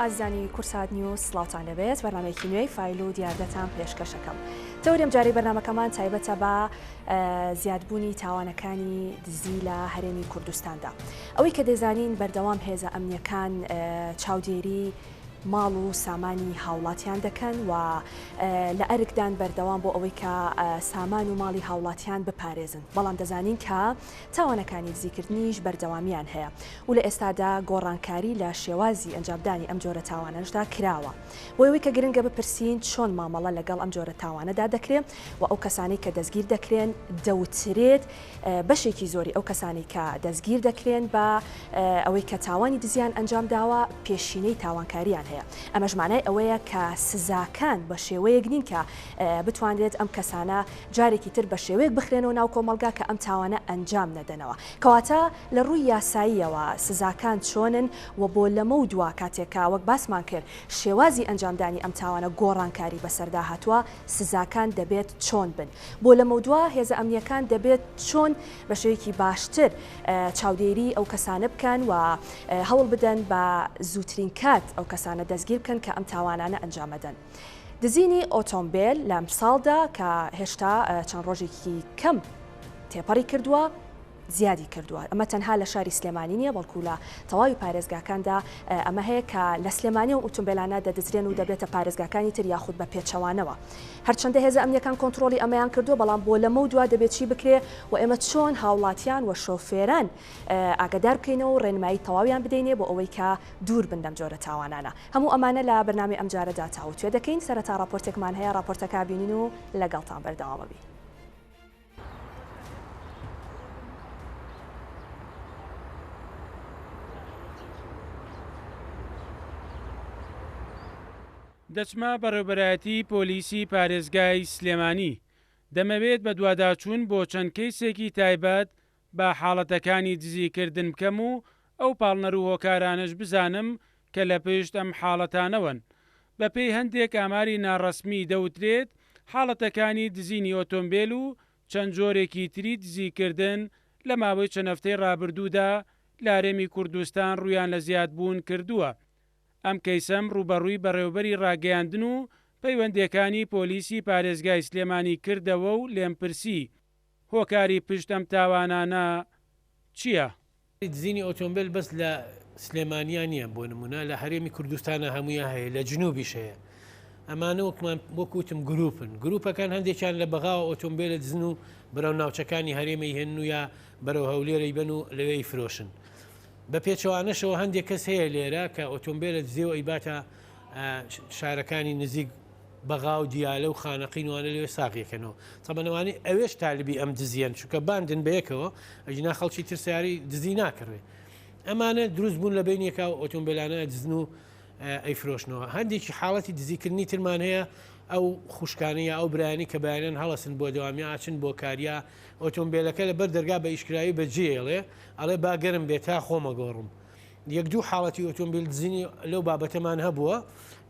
ئازیزانی کوردسات نیوز سڵاوتان لێبێت بەرنامەیەکی نوێی فایل و دیاردەتان پێشکەشەکەم تەوەری ئەمجارەی بەرنامەکەمان تایبەتە بە زیادبوونی تاوانەکانی دزی لە هەرێمی کوردستاندا ئەوەی کە دەزانین بەردەوام هێزە ئەمنیەکان چاودێری ماڵ و سامانی هاوڵاتیان دەکەن و لە ئەرکدان بەردەوام بۆ ئەوەی کە سامان و ماڵی هاوڵاتیان بپارێزن بەڵام دەزانین کە تاوانەکانی دزیکردنیش بەردەوامیان هەیە و لە ئێستادا گۆڕانکاری لە شێوازی ئەنجامدانی ئەم جۆرە تاوانەشدا کراوە. بۆ ئەوەی کە گرنگە بپرسین چۆن مامەڵە لەگەڵ ئەم جۆرە تاوانەدا دەکرێ و ئەو کەسانەی کە دەستگیر دەکرێن دەوترێت بەشێکی زۆری ئەو کەسانەی کە دەستگیر دەکرێن بە ئەوەی کە تاوانی دزیان ئەنجام داوە پێشینەی تاوانکاریان هەیە ئەمەش مانای ئەوەیە کە سزاکان بە شێوەیەک نین کە بتوانرێت ئەم کەسانە جارێکی تر بە شێوەیەک بخرێنەوە ناو کۆمەڵگا کە ئەم تاوانە ئەنجام نەدەنەوە. کەواتە لە ڕووی یاساییەوە سزاکان چۆنن و بۆ لەمەو دوا کاتێک کە وەک باسمان کرد شێوازی ئەنجامدانی ئەم تاوانە گۆڕانکاری بەسەردا هاتووە سزاکان دەبێت چۆن بن؟ بۆ لەمەودوا هێزە ئەمنییەکان دەبێت چۆن بە شێوەیەکی باشتر چاودێری ئەو کەسانە بکەن و هەوڵ بدەن بە زووترین کات ئەو کەسانە دەستگیر بکەن کە ئەم تاوانانە ئەنجامەدەن؟ دزینی ئۆتۆمبێل لەمساڵدا کە هێشتا چەند ڕۆژێکی کەم تێپەڕی کردووە، زیادی کردووە. ئەمە تەنها لە شاری سلێمانی نییە، بەڵکو لە تەواوی پارێزگاکاندا ئەمە هەیە کە لە سلێمانی ئەو ئۆتۆمبێلانە دەدزرێن و دەبرێتە پارێزگاکانی تر یاخود بە پێچەوانەوە. هەرچەندە هێزە ئەمنییەکان کۆنتڕۆڵی ئەمەیان کردووە، بەڵام بۆ لەمەودوا دەبێت چی بکرێ و ئێمە چۆن هاوڵاتیان و شۆفێران ئاگادار بکەینەوە و ڕێنمایی تەواویان بدەینێ بۆ ئەوەی کە دوور بن لەم جۆرە تاوانانە. هەموو ئەمانە لە بەرنامەی ئەمجارەدا تاوتوێ دەکەین، سەرەتا ڕاپۆرتێکمان هەیە، ڕاپۆرتەکە بینین و لەگەڵتان بەردەوام ئەبین. دەچمە بەڕێوبەرایەتی پۆلیسی پارێزگای سلێمانی، دەمەوێت بەدواداچوون بۆ چەند کەیسێکی تایبەت بە حاڵەتەکانی دزیکردن بکەم و ئەو پاڵنەر و هۆکارانەش بزانم کە لە پشت ئەم حاڵەتانەوەن. بەپێی هەندێک ئاماری ناڕەسمی دەوترێت حاڵەتەکانی دزینی ئۆتۆمبێل و چەند جۆرێکی تری دزیکردن لە ماوەی چەند هەفتەی ڕابردوودا لە هەرێمی کوردستان ڕوویان لە زیادبوون کردووە. ئەم کەیسەم ڕووبەڕووی بەڕێوەبەری ڕاگەیاندن و پەیوەندییەکانی پۆلیسی پارێزگای سلێمانی کردەوە و لێم پرسی هۆکاری پشت ئەم تاوانانە چییە؟ دزینی ئۆتۆمبێل بەس لە سلێمانیا نییە بۆ نمونە لە هەرێمی کوردستانە هەموویان هەیە لە جنوبیش هەیە ئەمانە وەکمان وەک وتم گروپن گروپەکان هەندێکیان لە بەغاوە ئۆتۆمبێلە دزن و بەرەو ناوچەکانی هەرێمی هێن و یا بەرەو هەولێرەی بن و لەوێی فرۆشن بە پێچەوانەشەوە هەندێک کەس هەیە لێرە کە ئۆتۆمبێلە دزێ و ئەیباتە شارەکانی نزیک بەغا و دیالە و خانەقین وانە لەوێ ساغیەکەنەوە تەبەن ئەوانەی ئەوێش تالبی ئەم دزیەن چونکە باندن بەیەکەوە ئەگینا خەڵکی تر سیارەی دزی ناکڕێ ئەمانە دروست بوون لە بینیەکە و ئۆتۆمبیلانە دزن و ئەیفرۆشنەوە هەندێکی حاڵەتی دزیکردنی ترمان هەیە ئەو خوشکانە یا ئەو برایانی کە بەیانیان هەڵەسن بۆ دەوامی ئاچن بۆ کاریا ئۆتۆمبیلەکە لە بەر دەرگا بە ئیشکراوی بەجێڵێ ئەڵێ با گەرم بێت تا خۆمەگۆڕم یەک دوو حاڵەتی ئۆتۆمبیل دزینی لەو بابەتەمان هەبووە،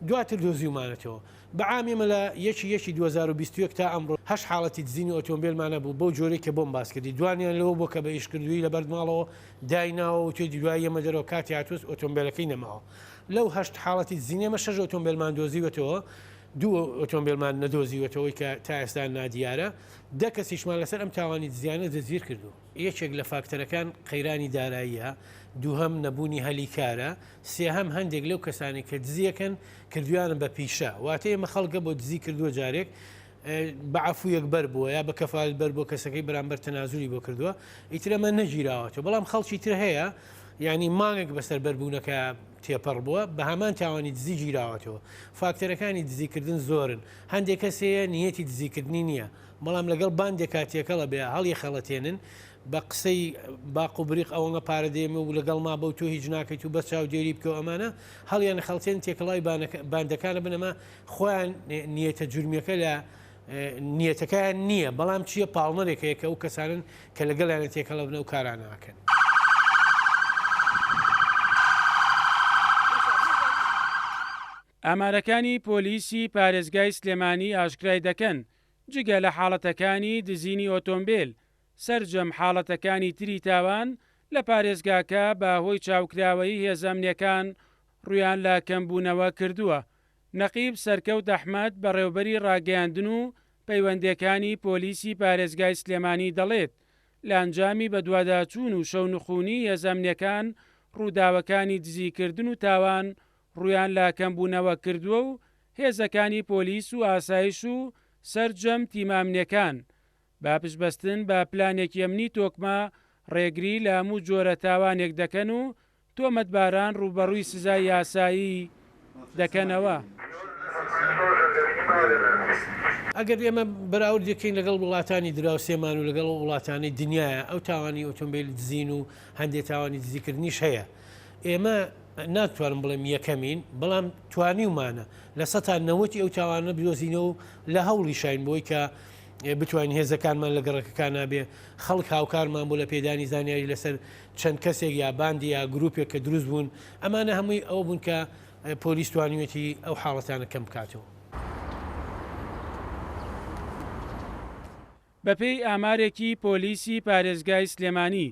دواتر دۆزیومانەتەوە. بە عام ئێمە لە یەکی یەکی 2021 تا ئەمڕۆ هەشت حاڵەتی دزینی ئۆتۆمبیلمان هەبوو بەو جۆرەی کە بۆم باس کردی دوانیان لەوە بووە کە بە ئیشکردوویی لە بەرد ماڵەوە دایناوە و توێتی دوای ئێمە دەرەوە کاتی هاتووە ئۆتۆمبیلەکەی نەماوە. لەو هەشت حاڵەتی دزینی ئێمە شەش ئۆتۆمبیلمان دۆزیوەتەوە، دوو ئۆتۆمبیلمان نەدۆزیوەتەوەی کە تا ئێستا نادیارە، دە کەسیشمان لەسەر ئەم تاوانی دزیانە دەستگیر کردووە. یەکێک لە فاکتەرەکان قەیرانی داراییە، دووهەم نەبوونی هەلی کارە، سێهەم هەندێک لەو کەسانەی کە دزیەکەن کردویانە بە پیشە، واتە ئێمە خەڵکە بۆ دزی کردووە جارێک بە عەفویەک بەر بووە یا بە کەفالەت بەر بووە کەسەکەی بەرامبەر تەنازولی بۆ کردووە ئیتر ئەمە نەگیراوەتەوە، بەڵام خەڵکی تر هەیە یانی مانگێک بەسەر بەربوونەکە تێپەڕ بووە بە هەمان تاوانی دزی گیراوەتەوە. فاکتەرەکانی دزیکردن زۆرن، هەندێک کەس هەیە نیەتی دزیکردنی نییە بەڵام لەگەڵ باندێکا تێکەڵ ئەبێ هەڵیخەڵەتێنن بە قسەی باق و بریق ئەوەنە پارە دێمە و لەگەڵ ما بەو تۆ هیچ ناکەیت و بەس چاودێری بکە و ئەمانە هەڵیان خەڵتێن تێکەڵاوی باندەکانە بن ئەمە خۆیان نیەتە جورمیەکە لە نیەتەکەیان نییە بەڵام چییە پاڵنەرێک هەیە کە ئەو کەسانن کە لەگەڵیانە تێکەڵە بن ئەو کارانە ئەکەن. ئامارەکانی پۆلیسی پارێزگای سلێمانی ئاشکرای دەکەن، جگە لە حاڵەتەکانی دزینی ئۆتۆمبێل، سەرجەم حاڵەتەکانی تری تاوان لە پارێزگاکە بە هۆی چاوکراوەیی هێزە ئەمنیەکان ڕوویان لە کەمبوونەوە کردووە. نەقیب سەرکەوت ئەحمەد، بەڕێوبەری ڕاگەیاندن و پەیوەندییەکانی پۆلیسی پارێزگای سلێمانی دەڵێت، لە ئەنجامی بەدواداچوون و شەونخونی هێزە ئەمنییەکان ڕووداوەکانی دزیکردن و تاوان ڕوویان لە کەمبوونەوە کردووە و هێزەکانی پۆلیس و ئاسایش و سەرجەم تیمە ئەمنییەکان بە پشتبەستن بە پلانێکی ئەمنی تۆکمە ڕێگری لە هەموو جۆرە تاوانێک دەکەن و تۆمەتباران ڕووبەڕووی سزای یاسایی دەکەنەوە. ئەگەر ئێمە بەراوردی بکەین لەگەڵ وڵاتانی دراوسێمان و لەگەڵ ئەو وڵاتانەی دنیایە ئەو تاوانی ئۆتۆمبیل دزین و هەندێک تاوانی دزیکردنیش هەیە ئێمە ناتوانم بڵێم یەکەمین بەڵام توانیومانە لە سەتا نەوەتی ئەو تاوانە بدۆزینەوە و لە هەوڵیشاین بۆی کە بتوانین هێزەکانمان لە گەڕەکەکانا بێ خەڵک هاوکارمان بۆ لە پێدانی زانیاری لەسەر چەند کەسێک یا باندی یا گروپێک کە دروست بوون ئەمانە هەمووی ئەوە بوون کە پۆلیس توانیوێتی ئەو حاڵەتانە کەم بکاتەوە. بەپێی ئامارێکی پۆلیسی پارێزگای سلێمانی،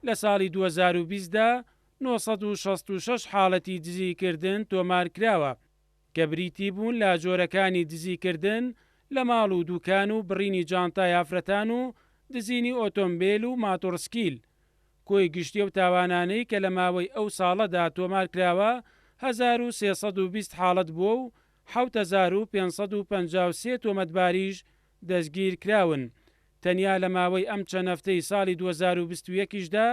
لە ساڵی 2020 دا 966 حاڵەتی دزیکردن تۆمارکراوە، کە بریتی بوون لە جۆرەکانی دزیکردن لە ماڵ و دوکان و بڕینی جانتای ئافرەتان و دزینی ئۆتۆمبێل و ماتۆڕسکیل. کۆی گشتی ئەو تاوانانەی کە لە ماوەی ئەو ساڵەدا تۆمارکراوە 1320 حاڵەت بووە و 7553 تۆمەتباریش دەستگیرکراون. تەنیا لە ماوەی ئەم چەند هەفتەی ساڵی 2021 یشدا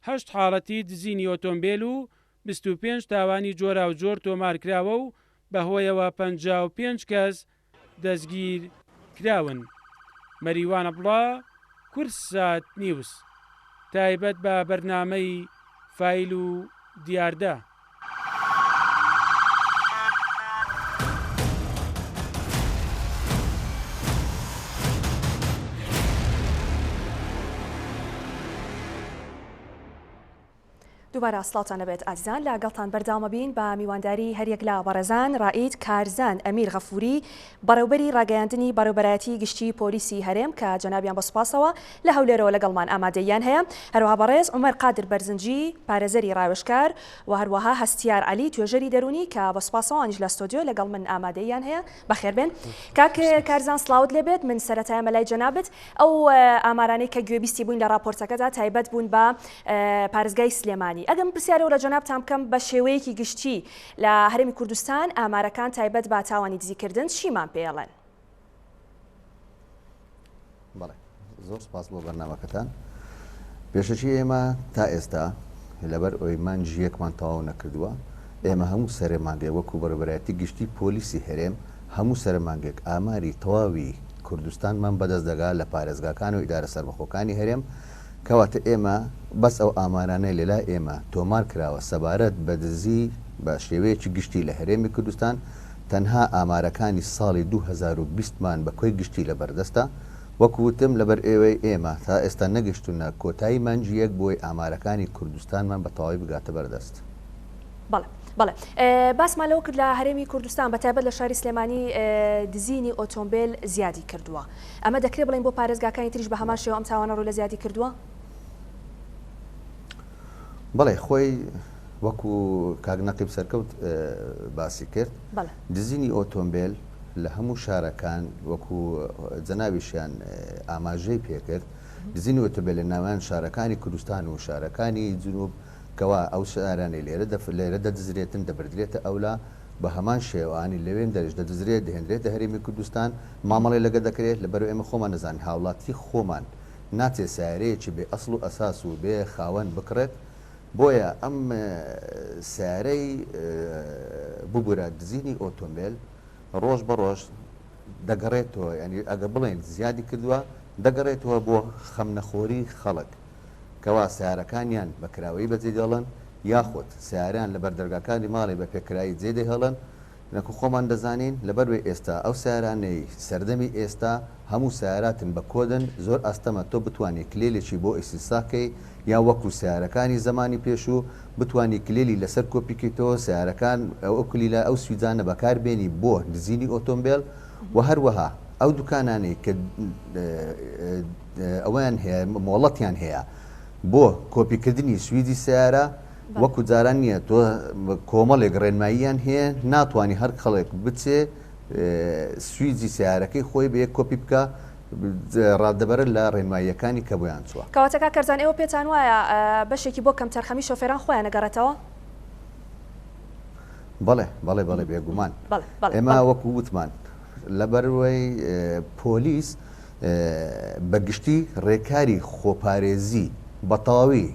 هەشت حاڵەتی دزینی ئۆتۆمبێل و 25 تاوانی جۆراوجۆر تۆمارکراوە و بەهۆیەوە 55 کەس دەستگیر کراون. مەریوان عەبدوڵا، کوردسات نیوز، تایبەت بە بەرنامەی فایل و دیاردە. دووبارە سڵاوتان لەبێت ئازیزان لە گەڵتان بەردەوامە بین بە میوانداری هەریەک لە بەڕێزان ڕائید کارزان ئەمیر غەفوری بەڕێوبەری ڕاگەیاندنی بەڕێوبەرایەتی گشتی پۆلیسی هەرێم کە جەنابیان بە سوپاسەوە لە هەولێرەوە لەگەڵمان ئامادەییان هەیە هەروەها بەڕێز عومەر قادر بەرزنجی پارێزەری ڕاوێژکار و هەروەها هەستیار عەلی توێژەری دەروونی کە بە سوپاسەوە ئەوانیش لە ستۆدیۆ لەگەڵ من ئامادەییان هەیە بەخێربێن کاک کارزان سڵاوت لێبێت من سەرەتایمە لای جەنابت ئەو ئامارانەی کە گوێبیستی بووین لە ڕاپۆرتەکەدا تایبەت بوون بە پارێزگای سلێمانی. ئەگەر من پرسیارەوە لە جەنابتان بکەم بە شێوەیەکی گشتی لە هەرێمی کوردستان ئامارەکان تایبەت بە تاوانی دزیکردن چیمان پێڵێن؟ بەڵێ زۆر سپاس بۆ بەرنامەکەتان. پێشەکی ئێمە تا ئێستا لەبەر ئەوەی مانگی یەکمان تەواو نەکردووە ئێمە هەموو سەرێ مانگێک وەکو بەڕێوەبەرایەتی گشتی پۆلیسی هەرێم هەموو سەرە مانگێک ئاماری تەواوی کوردستانمان بەدەست دەگا لە پارێزگاکان و ئیدارە سەربەخۆکانی هەرێم، کەواتە ئێمە بەس ئەو ئامارانەی لەلای ئێمە تۆمار کراوە سەبارەت بە دزی بە شێوەیەکی گشتی لە هەرێمی کوردستان تەنها ئامارەکانی ساڵی 2020 مان بە کۆی گشتی لەبەردەستە، وەکو وتم لەبەر ئێوەی ئێمە تا ئێستا نەگەشتونە کۆتایی مانگی یەک بۆی ئامارەکانی کوردستانمان بە تەواوی بگاتە بەردەست. بەڵێ بەڵێ باسمان لەوە کرد لە هەرێمی کوردستان بە تایبەت لە شاری سلێمانی دزینی ئۆتۆمبێل زیادی کردووە ئەمە دەکرێت بڵێین بۆ پارێزگاکانی تریش بە هەمان شێوە ئەم تاوانە ڕووی لە زیادی کردووە؟ بەڵێ خۆی وەکو کاک نەقیب سەرکەوت باسی کرد دزینی ئۆتۆمبێل لە هەموو شارەکان وەکو جەنابیشیان ئاماژەی پێکرد دزینی ئۆتۆمبێل لە ناوان شارەکانی کوردستان و شارەکانی جنوب کەوا ئەو سەیارانەی لێرە دەف لێرە دەدزرێتن دەبردرێتە ئەولا بە هەمان شێوانی لەوێن دەرش دەدزرێت دەهێندرێتە هەرێمی کوردستان مامەڵەی لەگە دەکرێت لەبەرئەوەی ئێمە خۆمان دەزانین هاوڵاتی خۆمان ناچێت سەیارەیەکی بێ ئەسڵ و ئەساس و بێ خاوەن بکڕێت بۆیە ئەم سەیارەی ببورە دزینی ئۆتۆمبێل ڕۆژ بە ڕۆژ دەگەڕێتەوە یانی ئەگەر بڵێین زیادی کردووە دەگەڕێتەوە بۆ خەمنەخۆری خەڵک کەوا سەیارەکانیان بە کراوەیی بەجێ دێڵن یاخود سەیارەیان لە بەردەرگاکانی ماڵێ بە پێکرایی جێ دەهێڵن نەکو خۆمان دەزانین لەبەروەی ئێستا ئەو سەیارانەی سەردەمی ئێستا هەموو سەیاراتن بە کۆدن زۆر ئەستەمە تۆ بتوانی کلێلێکی بۆ ئیستیسا کەی یا وەکو سەیارەکانی زەمانی پێشوو بتوانی کلێلی لەسەر کۆپی کەیتەوە سەیارەکان ئەو کلیلە ئەو سویجانە بەکار بێنی بۆ دزینی ئۆتۆمبێل وە هەروەها ئەو دوکانانەی کە ئەوەیان هەیە مۆڵەتیان هەیە بۆ کۆپیکردنی سویجی سەیارە. وەکو جاران نییە تۆ کۆمەڵێک ڕێنماییان هەیە ناتوانانی هەر خەڵێک بچێ سویجی سیارەکەی خۆی بە یەک کۆپی بکە ڕادەبەرە لە ڕێنماییەکانی کە بۆیان چووە. کەواتە کاک کەرزان ئێوە پێتان وایە بەشێکی بۆ کەمتەرخەمی شۆفێران خۆیان ئەگەڕێتەوە؟ بەڵێ بەڵێ بەڵێ بێگومان ئێمە وەکو وتمان لەبەروەی پۆلیس بەگشتی ڕێکاری خۆپارێزی بەتەواوی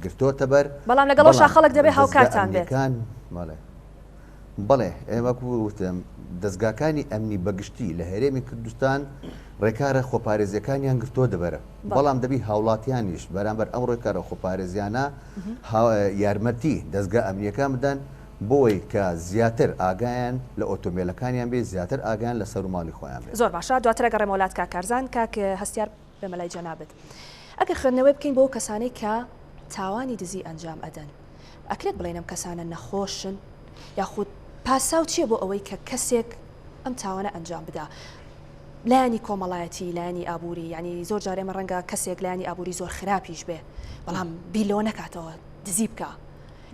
گرتۆتە بەر بەڵام لەگەڵەوشا خەڵک دەبێ هاوکارتان بێت. بەڵێ ئێمە وەکو وتم دەزگاکانی ئەمنی بەگشتی لە هەرێمی کوردستان ڕێکارە خۆپارێزیەکانیان گرتۆتە بەر بەڵام دەبی هاوڵاتیانیش بەرامبەر ئەم ڕێکارە خۆپارێزیانە یارمەتی دەزگا ئەمنیەکان بدەن بۆی کە زیاتر ئاگایان لە ئۆتۆمبیلەکانیان بێ زیاتر ئاگایان لە سەر و ماڵی خۆیان بێت. زۆر باشە دواتر ئەگەڕێمەوە لات کاک کارزان. کاک هەستیار بێمە لای جەنابت. ئەگەر خوێندنەوەی بکەین بۆ ئەو کەسانەی کە تاوانی دزی ئەنجام ئەدەن ئەکرێت بڵێین ئەم کەسانە نەخۆشن یاخود پاساو چییە بۆ ئەوەی کە کەسێک ئەم تاوانە ئەنجام بدا؟ لایەنی کۆمەڵایەتی، لایەنی ئابووری، یانی زۆر جار ئێمە ڕەنگە کەسێک لایەنی ئابووری زۆر خراپیش بێ بەڵام بیر لەوە نەکاتەوە دزی بکا.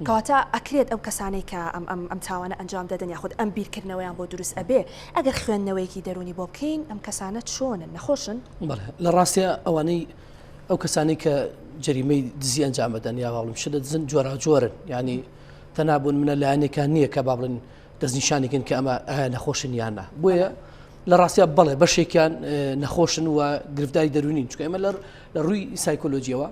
کەواتە ئەکرێت ئەو کەسانەی کە ئەم ئەم ئەم تاوانە ئەنجام دەدەن یاخود ئەم بیرکردنەوەیان بۆ دروست ئەبێ ئەگەر خوێندنەوەیەکی دەروونی بۆ بکەین ئەم کەسانە چۆنن نەخۆشن؟ بەڵێ لە ڕاستیا ئەوانەی ئەو کەسانەی کە جەریمەی دزی ئەنجام ئەدەن یا با بڵێم شت دەدزن جۆراوجۆرن یانی تەنها بۆ نمونە لایەنێکان نییە کە با بڵێن دەستنیشانێکن کە ئەمە ئایا نەخۆشن یان نا بۆیە لە ڕاستیا بەڵێ بەشێکیان نەخۆشن و گرفتاری دەرونین چکە ئێمە لە ڕووی سایکۆلۆژیەوە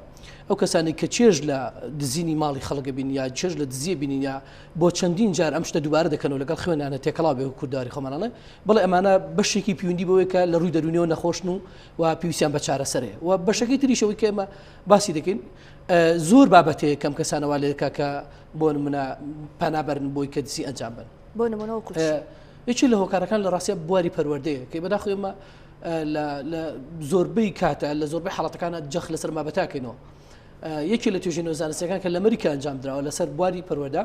ئەو کەسانی کە چێژ لە دزینی ماڵی خەڵکە بین یا چێژ لە دزیە بینین یا بۆ چەندین جار ئەم شتە دووبارە دەکەنەوە لەگەڵ خوێنانە تێکەڵاو بێ کورداری خۆمانڵێ بڵێ ئەمانە بەشێکی پەیوەندی بەوەی کە لە ڕووی دەرونیەوە نەخۆشن و و پێویستیان بە چارەسەرەیە و بەشەکەی تریشەوەی کە ئێمە باسی دەکەین زۆر بابەتەیە کەم کەسانەوە لێکا کە بۆ نمونە پەنابەرن بۆی کە دزی ئەنجام بن بۆ نمونە وەکو چی؟ یەکێ لە هۆکارەکان لە ڕاستیا بواری پەروەردەیە کە بەداخەوە ئێمە لە زۆربەی کاتە لە زۆربەی حاڵەتەکانە جەخ لەسەر مابەتاکەینەوە یەکێ لە توێژینەوە زانستیەکان کە لە ئەمریکا ئەنجام دراوە لەسەر بواری پەروەردە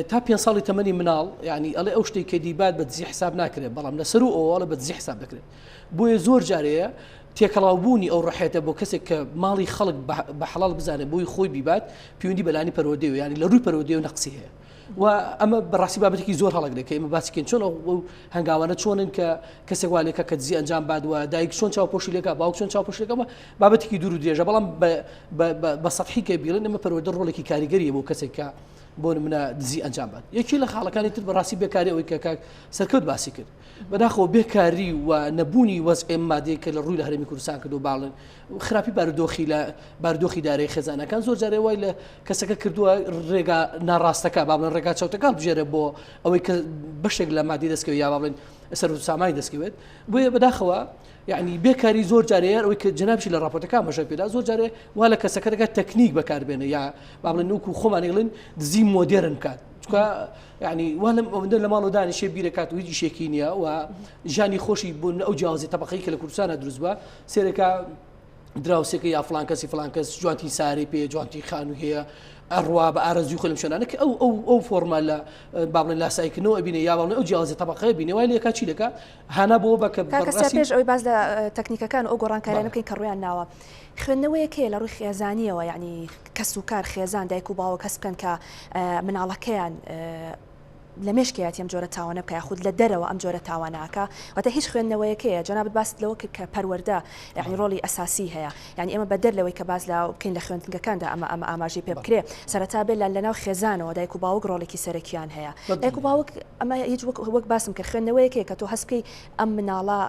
تا پێ ساڵی تەمەنی مناڵ یعنی ئەڵێ ئەو شتێک کە دیبات بە دزی حساب ناکرێت بەڵام لەسەر و ئەوڵە بە دزی حساب دەکرێت بۆیە زۆر جارەیە تێکەڵاوبوونی ئەو ڕحێتە بۆ کەسێک کە ماڵی خەڵک بە حەڵاڵ بزانێت بۆی خۆی بیبات پەیوەندی بەلانی پەروەردەیەوە یانی لە ڕووی پەروەردەیەوە نەقسی هەیە و ئەمە بەڕاستی بابەتێکی زۆر هەڵەگرێت کە ئێمە باسی کەین چۆن ئەو هەنگاوانە چۆنن کە کەسێک وا لێکە کە دزی ئەنجام باد و دایک چۆن چاوپۆشی لێکا باوک چۆن چاوپۆشی لێکا بابەتێکی دوور و درێژە بەڵام بە سەتحی کە بیڵێن ئەمە پەروەردە ڕۆڵێکی کاریگەریە بۆ کەسێک کە بۆ نمونە دزی ئەنجام بات یەکی لە خاڵەکانی تر بەڕاستی بێکاری ئەوەی کە کاک سەرکەوت باسی کرد بەداخەوە بێکاری و نەبوونی وەزعی مادەی کە لە ڕووی لە هەرێمی کوردستان کردو باڵن خراپی بارودۆخی لە بارودۆخی دارایی خێزانەکان زۆر جارێ وای لە کەسەکە کردووە ڕێگا ناڕاستەکە با بڵێن ڕێگا چەوتەکە بژێرە بۆ ئەوەی کە بەشێک لە مادی دەستکەوێت یا با بڵێن سەر و سامانی دەستکەوێت بۆیە بەداخەوە یعنی بێکاری زۆر جارێ ئەوەی کە جەنابشی لە راپۆرتەکە مەشە پێدا زۆر جارێ وا لە کەسەکە دەکات تەکنیک بەکاربێنە یا با بڵێن وەکو خۆمانی بڵێن دزی مۆدێرن بکات چونکە یعنی وا لەم ئەوەندە لە ماڵەوە دانیشێ بیرەکات و هیچ ئیشێکی نییە و ژیانی خۆشی بۆ ئەو جیاوازی تەبقەی کە لە کوردستانە دروست بووە سێرەکە دراوسێکە یا فلان کەسی فلان کەس جوانتی سارەی پێ جوانتی خانوو هەیە ئەڕوا بە ئارەزوی خۆی لەم شوێنانە کە ئەو ئەو ئەو فۆرمە لە با بڵێن لاساییکردنەوە ئەبینێ یا با بڵێن ئەو جیاوازی تەبقەیە بینێ وای لێکا چی دەکا هانا بۆ بە کە کاکە سیا پێش ئەوەی باس لە تەکنیکەکان و ئەو گۆڕانکاریانە بکەین کە ڕوویان ناوە خوێندنەوەیەک هەیە لە ڕووی خێزانیەوە یعنی کەس و کار خێزان دایک و باوک هەست بکەن کە مناڵەکەیان لە مێشکیەتی ئەم جۆرە تاوانە بکە یاخود لە دەرەوە ئەم جۆرە تاوانە ئەکا واتە هیچ خوێندنەوەیەک هەیە جەنابت باست لەوە کرد کە پەروەردە یعنی ڕۆڵی ئەساسی هەیە یعنی ئێمە بەدەر لەوەی کە باس لە بکەین لە خوێندنگەکاندا ئەمە ئەمە ئاماژەی پێ بکرێ سەرەتا بێ لە لەناو خێزانەوە دایک و باوک ڕۆڵێکی سەرەکیان هەیە دایک و باوک ئەمە هیچ وەک وەک باسم کرد خوێندنەوەیەک هەیە کە تۆ هەست بکەی ئەم مناڵە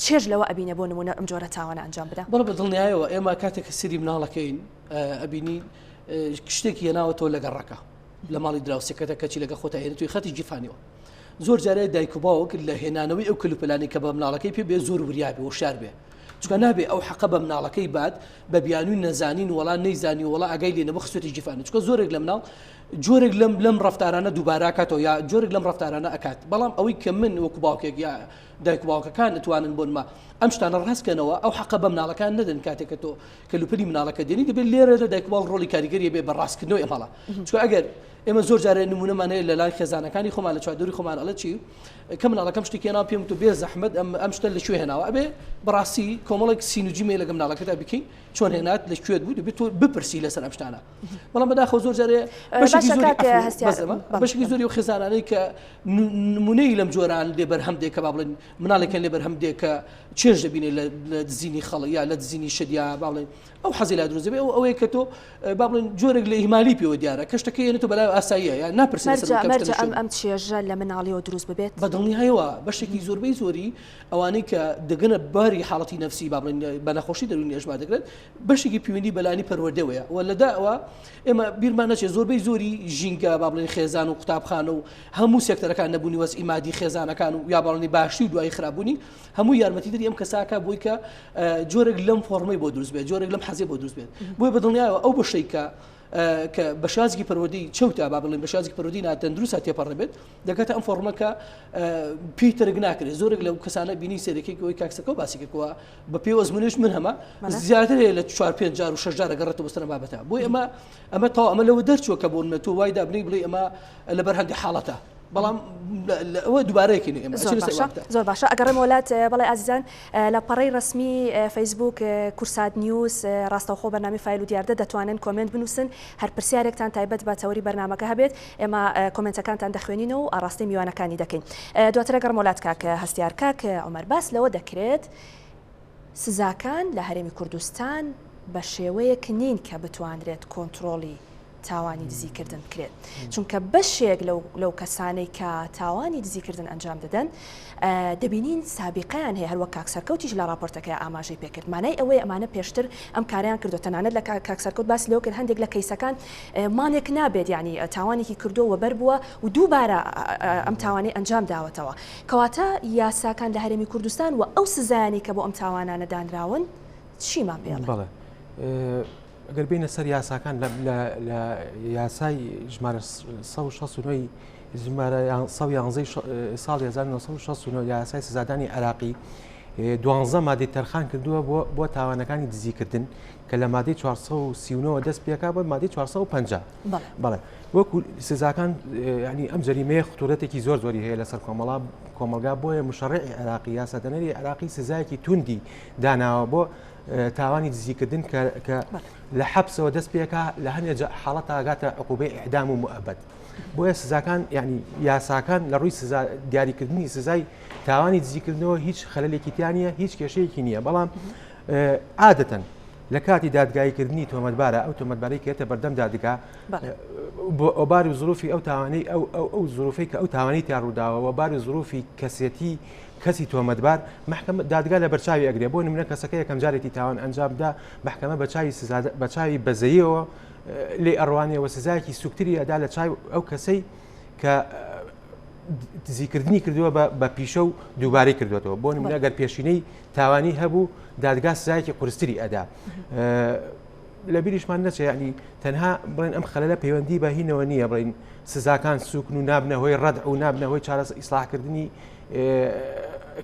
چێژ لەوە ئەبینێ بۆ نمونە ئەم جۆرە تاوانە ئەنجام بدا. بەڵێ بە دڵنیایەوە ئێمە کاتێک کە سەیری مناڵەکەین ئەبینی شتێکی هێناوەتەوە لە گەڕەکە لە ماڵی دراوسێکەتە کەچی لەگە خۆتا هێنێت و خەتی گیرفانیەوە زۆر جارێ دایک و باوک لە هێنانەوەی ئەو کەلوپەلانی کە بە مناڵەکەی پێ بێ زۆر وریا بێ وشار بێ چونکە نابێ ئەو حەقە بە مناڵەکەی بات بە بیانوی نەزانین وەڵا نەیزانی وەڵا ئاگای لێ نەبوو خستوێتی گیرفانی چونکە زۆرێک لە مناڵ. جۆرێک لەم لەم ڕفتارانە دووباراکاتەوە یا جۆرێک لەم ڕفتارانە ئەکات بەڵام ئەوەی کە من وەکو باوکێک یا دایک و باوکەکان دەتوانن بۆنمە ئەم شتانە ڕاستکەنەوە ئەو حەقە بە مناڵەکان نەدەن کاتێک کە تۆ کەلوپەلی مناڵەکە دێنی دەبێت لێرەدا دایک و باوک ڕۆڵی کاریگەری بێ بە ڕاستکردنەوەی ئەم هەڵە چونکە ئەگەر ئێمە زۆر جارێ نمونەمان هەیە لە لای خێزانەکانی خۆمان لە چواردەوری خۆمان ئەڵێ چی کە مناڵەکەم شتێکی هێناوە پێم وتووە بێ زەحمەت ئەم ئەم شتە لە کوێ هێناوە ئەبێ بەڕاستی کۆمەڵێک سینوجیمێ لەگە مناڵەکەدا بکەین چۆن هێنات لە کوێت بوو دەبێت تۆ بپرسی لەسەر ئەم شتانە بەڵام بەداخەوە زۆر جارێ بەشێکی زۆری بەشێکی زۆری و خێزانانەی کە نمونەی لەم جۆران لێ بەرهەم دێ کە با بڵێن مناڵێکیان لێ بەرهەم دێ کە چێژ دەبینێ لە دزینی خەڵک یا لە دزینی شت یا با بڵێن ئەو حەزی لا دروست دەبێ ئەو ئەوەیە کە تۆ با بڵێن جۆرێک لە ئیهمالی پێوە دیارە کە شتەکەی یەنێ تۆ بەلای ئاساییە یا ناپرسی لەسەر مەرجە ئەوەی کە ئەم شتە مەرجە لە کوێ ئەم بوو. ئەم چێژە لە مناڵیەوە دروست ببێت؟ بە دڵنیایەوە بەشێکی زۆربەی زۆری ئەوانەی کە دەگەنە باری حاڵەتی نەفسی با بڵێن بە نەخۆشی دەروونی ئەژمار دەکرێت بەشێکی پەیوەندی بە لانی پەروەردەوەیە و لەدا ئەوە ئێمە بیرمان نەچێت زۆربەی زۆری ژینگە با بڵێن خێزان و قوتابخانە و هەموو سێکتەرەکان نەبوونی وەزعی مادی خێزانەکان و یا باڵنی باشی و دوایی خراپبوونی هەموو یارمەتیدەری ئەم کەساکە بۆی کە جۆرێک لەم فۆرمەی بۆ دروست بێت جۆرێک لەم حەزی بۆ دروست بێت بۆیە بە دڵنیایەوە ئەو بەشەی کە کە بە شازی پەروەردەی چەوتە با بڵێن بە شازی پەروەردەی ناتەندروستە تێپەڕ دەبێت دەگاتە ئەم فۆرمە کە پێی تەرک ناکرێت زۆرێک لەو کەسانە بینی سەرەکی ئەوەی کاکسەکە باسی کردەوە بە پێی ئەزمونیش من هەمە زیاتر هەیە لە چوار پێنج جار و شەش جار ئەگەڕێتەوە بەسەر ئەم بابەتە بۆی ئەمە ئەمە تەواو ئەمە لەوە دەرچووە کە بۆ نمونە تۆ وای دابنێی بڵێی ئەمە لەبەر هەندێک حاڵەتە بەڵام ئەوە دووبارەیەکی ئێمە زۆر باشە زۆر باشە ئەگەڕێمەوە لات بەڵێ ئازیزان لە پەڕەی ڕەسمی فەیسبوک کورسات نیوز ڕاستەوخۆ بەرنامەی فایل و دیاردە دەتوانن comment بنووسن هەر پرسیارێکتان تایبەت بە تەوەری بەرنامەکە هەبێت ئێمە کۆمێنتەکانتان دەخوێنینەوە و ئاڕاستەی میوانەکانی دەکەین دواتر ئەگەڕمەوە لات کاک هەستیار کاک عومەر باس لەوە دەکرێت سزاکان لە هەرێمی کوردستان بە شێوەیەک نین کە بتوانرێت کۆنترۆڵی تاوانی دزیکردن بکرێت چونکە بەشێک لەو کەسانەی کە تاوانی دزیکردن ئەنجام دەدەن دەبینین سابیقەیان هەیە هەروەک کاک سەرکەوتیش لە راپۆرتەکەی ئاماژەی پێکرد مانای ئەوەی ئەمانە پێشتر ئەم کاریان کردو تەنانەت لە کاک سەرکەوت باسی لەوە کرد هەندێک لە کەیسەکان مانێک نابێت یعنی تاوانێکی کردو وەبەر بووە و دووبارە ئەم تاوانەی ئەنجام داوەتەوە کەواتە یاساکان لە هەرێمی کوردستان و ئەو سزایانەی کە بۆ ئەم تاوانانە دانراون چیمان پێ بەڵێ ئەگەر بینە سەر یاساکان لە یاسای ژمارە 1969 ژمارە 111 ساڵ 1969 یاسای سزادانی عراقی دوانزە مادەی تەرخان کردووە بۆ بۆ تاوانەکانی دزیکردن کە لە مادەی 439 دەست پێکا بۆ مادەی 450 بەڵێ وەکو سزاکان ینی ئەم جەریمەیە خطورەتێکی زۆر زۆری هەیە لەسەر کۆمەڵا کۆمەلگا بۆیە مشەڕی عێراقی یاسادەنەری عێراقی سزایەکی توندی داناوە بۆ تاوانی دزیکردن کە لە حەبسەوە دەست پێکا لە هەنێ حاڵەت ئاگاتە عقوبەی ئیعدام و موئەبەد بۆیە سزاکان یعنی یاساکان لە ڕووی سزا دیاریکردنی سزای تاوانی دزیکردنەوە هیچ خەلەلێکی تیا نییە هیچ کێشەیەکی نییە بەڵام عادەتەن لە کاتی دادگاییکردنی تۆمەتبارە ئەو تۆمەتبارەی کێتە بەردەم دادگا بار و زروفی ئەو تاوانەی ئەو ئەو ئەو زروفەی کە ئەو تاوانی تیا ڕووداوە بار و زروفی کەسێتی کەسی تۆمەتبار محکمە دادگا لە بەرچاوی ئەگرێ بۆ نمونە کەسەکە یەکەم جارێتی تاوان ئەنجام بدا محکمە بە چاوی سزا بە چاوی بەزەیەوە لێ ئەڕوانێەوە سزایەکی سوکتری ئەدا لە چاوی ئەو کەسەی کە دزیکردنی کردووە بە پیشە و دووبارەی کردوێتەوە بۆ نمونە گەر پێشینەی تاوانی هەبوو دادگا سزایەکی قورستری ئەدا. لە بیریشمان نەچێ ینی تەنها بڵێن ئەم خەلەلە پەیوەندی بە هینەوە نییە بڵین سزاکان سوکن و نابنە هۆی ڕەد و نابنە هۆی چارەس ئیسلاحکردنی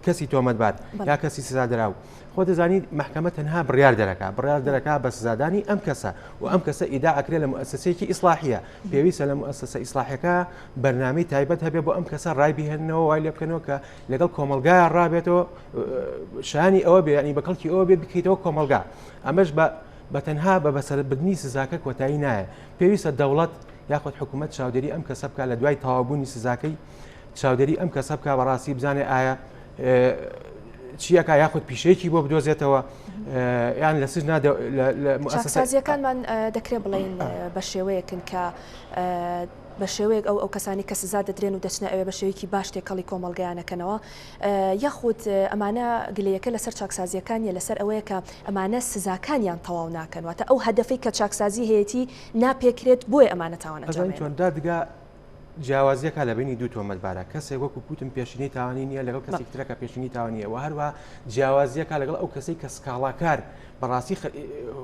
کەسی تۆمەتبار یا کەسی سزادراو خۆ دەزانیت محکمە تەنها بڕیار دەرەکە بڕیار دەرەکە بە سزادانی ئەم کەسە و ئەم کەسە ئیدا ئەکرێ لە موسسەیەکی ئیسلاحیە پێویستە لە موسسە ئیسلاحەکە بەرنامەی تایبەت هەبێ بۆ ئەم کەسە ڕای بهێننەوە وای لێ بکەنەوە کە لەگەڵ کۆمەلگای ڕابێتەوە شانی ئەوە بێ ینی بە کەڵکی ئەوە بێ بکەیتەوە کۆمەلگا ئەمەش بە بە تەنها بە بەسەربردنی سزاکە کۆتایی نایە پێویستە دەوڵەت یاخود حکوومەت چاودێری ئەم کەسە بکات لە دوای تەواوبوونی سزاکەی چاودێری ئەم کەسە بکە بەڕاستی بزانێ ئایا چیەکە یاخود پیشەیەکی بۆ بدۆزێتەوە یان لە سجنا چاکسازیەکانمان دەکرێت بڵین بە شێوەیەکن کە بە شێوەیەک ئەو ئەو کەسانی کە سزا دەدرێن و دەچنە ئەوێ بە شێوەیەکی باش تێکەڵی کۆمەڵگەیانەکەنەوە یاخود ئەمانە گلەیەکە لەسەر چاکسازیەکان نیە لەسەر ئەوەیە کە ئەمانە سزاکانیان تەواو ناکەن واتە ئەو هەدەفەی کە چاکسازی هەیەتی ناپێکرێت بۆیە ئەمانە تاوان ئەنجام دادگا. جیاوازیەکە لە بینی دوو تۆمەتبارە کەسێک وەکو کوتم پێشینەی تاوانی نییە لەگەڵ کەسێک ترەکە پێشینی تاوانیە و هەروە جیاوازیەکە لەگەڵ ئەو کەسەی کە سکاڵاکار بەڕاستی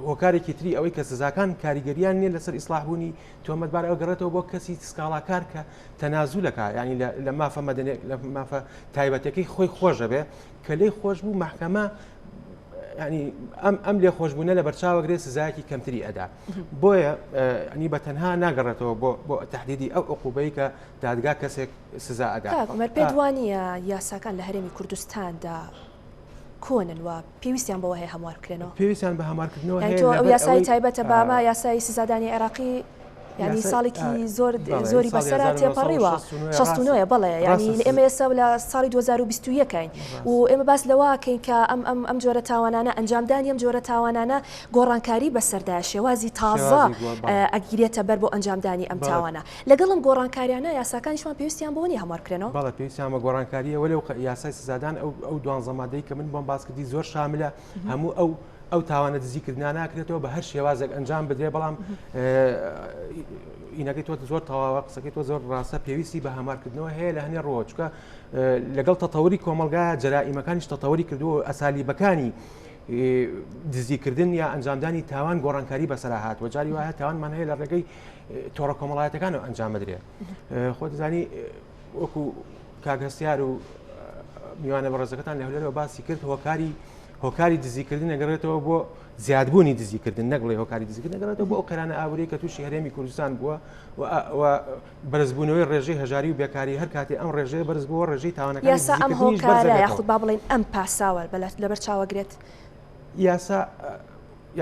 هۆکارێکی تری ئەوەی کە سزاکان کاریگەریان نییە لەسەر ئیسلاحبوونی تۆمەتبار ئەو گەڕێتەوە بۆ کەسی سکاڵاکار کە تەنازولەکە ینی لە مافە مەدەنێک لە مافە تایبەتەکەی خۆی خۆشە بێ کە لێی خۆش بوو محکەمە ینی ئەم ئەم لێ خۆشببوونە لە بەرچاوەگرێ سزایەکی کەمتری ئەدا بۆیە ینی بە تەنها ناگەڕێتەوە بۆ بۆ تهدیدی ئەو عقوبەی کە دادگا کەسێک سزا ئەدا عمر پێت وانە یاساکان لە هەرێمی کوردستاندا کۆنن و پێویستیان بەوە هەیە هەموار بکرێنەوە. پێویستیان بە هەموارکردنەوە هەیە تۆ ئەو یاسای تایبەتە بامە یاسای سزادانی عێراقی ینی ساڵێکی زۆر زۆری بەسەرا تێپەڕیوە 69 بەڵێ ینی ئێمە ئێستا لە ساڵی 2021 و ئێمە باس لەوەکەین کە ئەم ئەم ئەم جۆرە تاوانانە ئەنجامدانی ئەم جۆرە تاوانانە گۆڕانکاری بەسەردا شێوازی تازە ئەگیرێتە بەر بۆ ئەنجامدانی ئەم تاوانە لەگەڵ ئەم گۆڕانکاریانە یاساکانیشمان پێویستیان بەوە نیە هەموار بکرێنەوە؟ بەڵێ پێویستیان بە گۆڕانکارییە وەلێ یاسای سزادان ئەو ئەو دوانزە مادەی کە من بۆم باس کردی زۆر شاملە هەموو ئەو ئەو تاوانە دزیکردنا ناکرێتەوە بە هەر شێوازێک ئەنجام بدرێ بەڵام ئینەکەی تۆ زۆر تەواوە قسەکەی تۆ زۆر ڕاستە پێویستی بە هەمارکردنەوە هەیە لە هەنێ ڕۆوە چکە لەگەڵ تەتەوری کۆمەلگا جەرائیمەکانیش تەتەوری کردووە ئەسالیبەکانی دزیکردن یا ئەنجامدانی تاوان گۆڕانکاری بەسەرا هاتووە جاری وایە تاوانمان هەیە لە ڕێگەی تۆڕە کۆمەڵایەتەکانەوە ئەنجام بدرێ خۆ دەزانی وەکو کاک هەستیار و میوانە بەڕێزەکەتان لە هەولێرەوە باسی کرد هۆکاری هۆکاری دزیکردن نەگەڕێتەوە بۆ زیادبوونی دزیکردن نەگڵێ هۆکاری دزیکردن نەگەڕێتەوە بۆ ئەو قەیرانە ئابووری کە تووشی هەرێمی کوردستان بووە و بەرزبوونەوەی ڕێژەی هەژاری و بێکاری هەر کاتێ ئەم ڕێژەیە بەرز بووە ڕێژەی تاوانەکانی یاسا ئەم هۆکارە یاخود با بڵێین ئەم پاساوە لەبەر چاوەگرێت یاسا